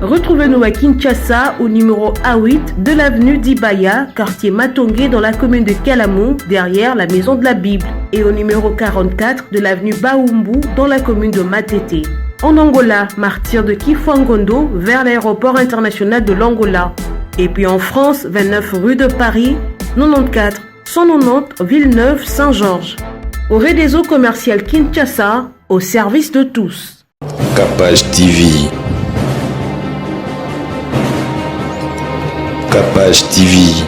Retrouvez-nous à Kinshasa au numéro A8 de l'avenue d'Ibaya, quartier Matongé dans la commune de Kalamou, derrière la maison de la Bible, et au numéro 44 de l'avenue Baumbu dans la commune de Matete. En Angola, martyr de Kifuangondo vers l'aéroport international de l'Angola. Et puis en France, 29 rue de Paris, 94 190 Villeneuve-Saint-Georges. Au réseau commercial Kinshasa, au service de tous. Capage TV. Capage TV.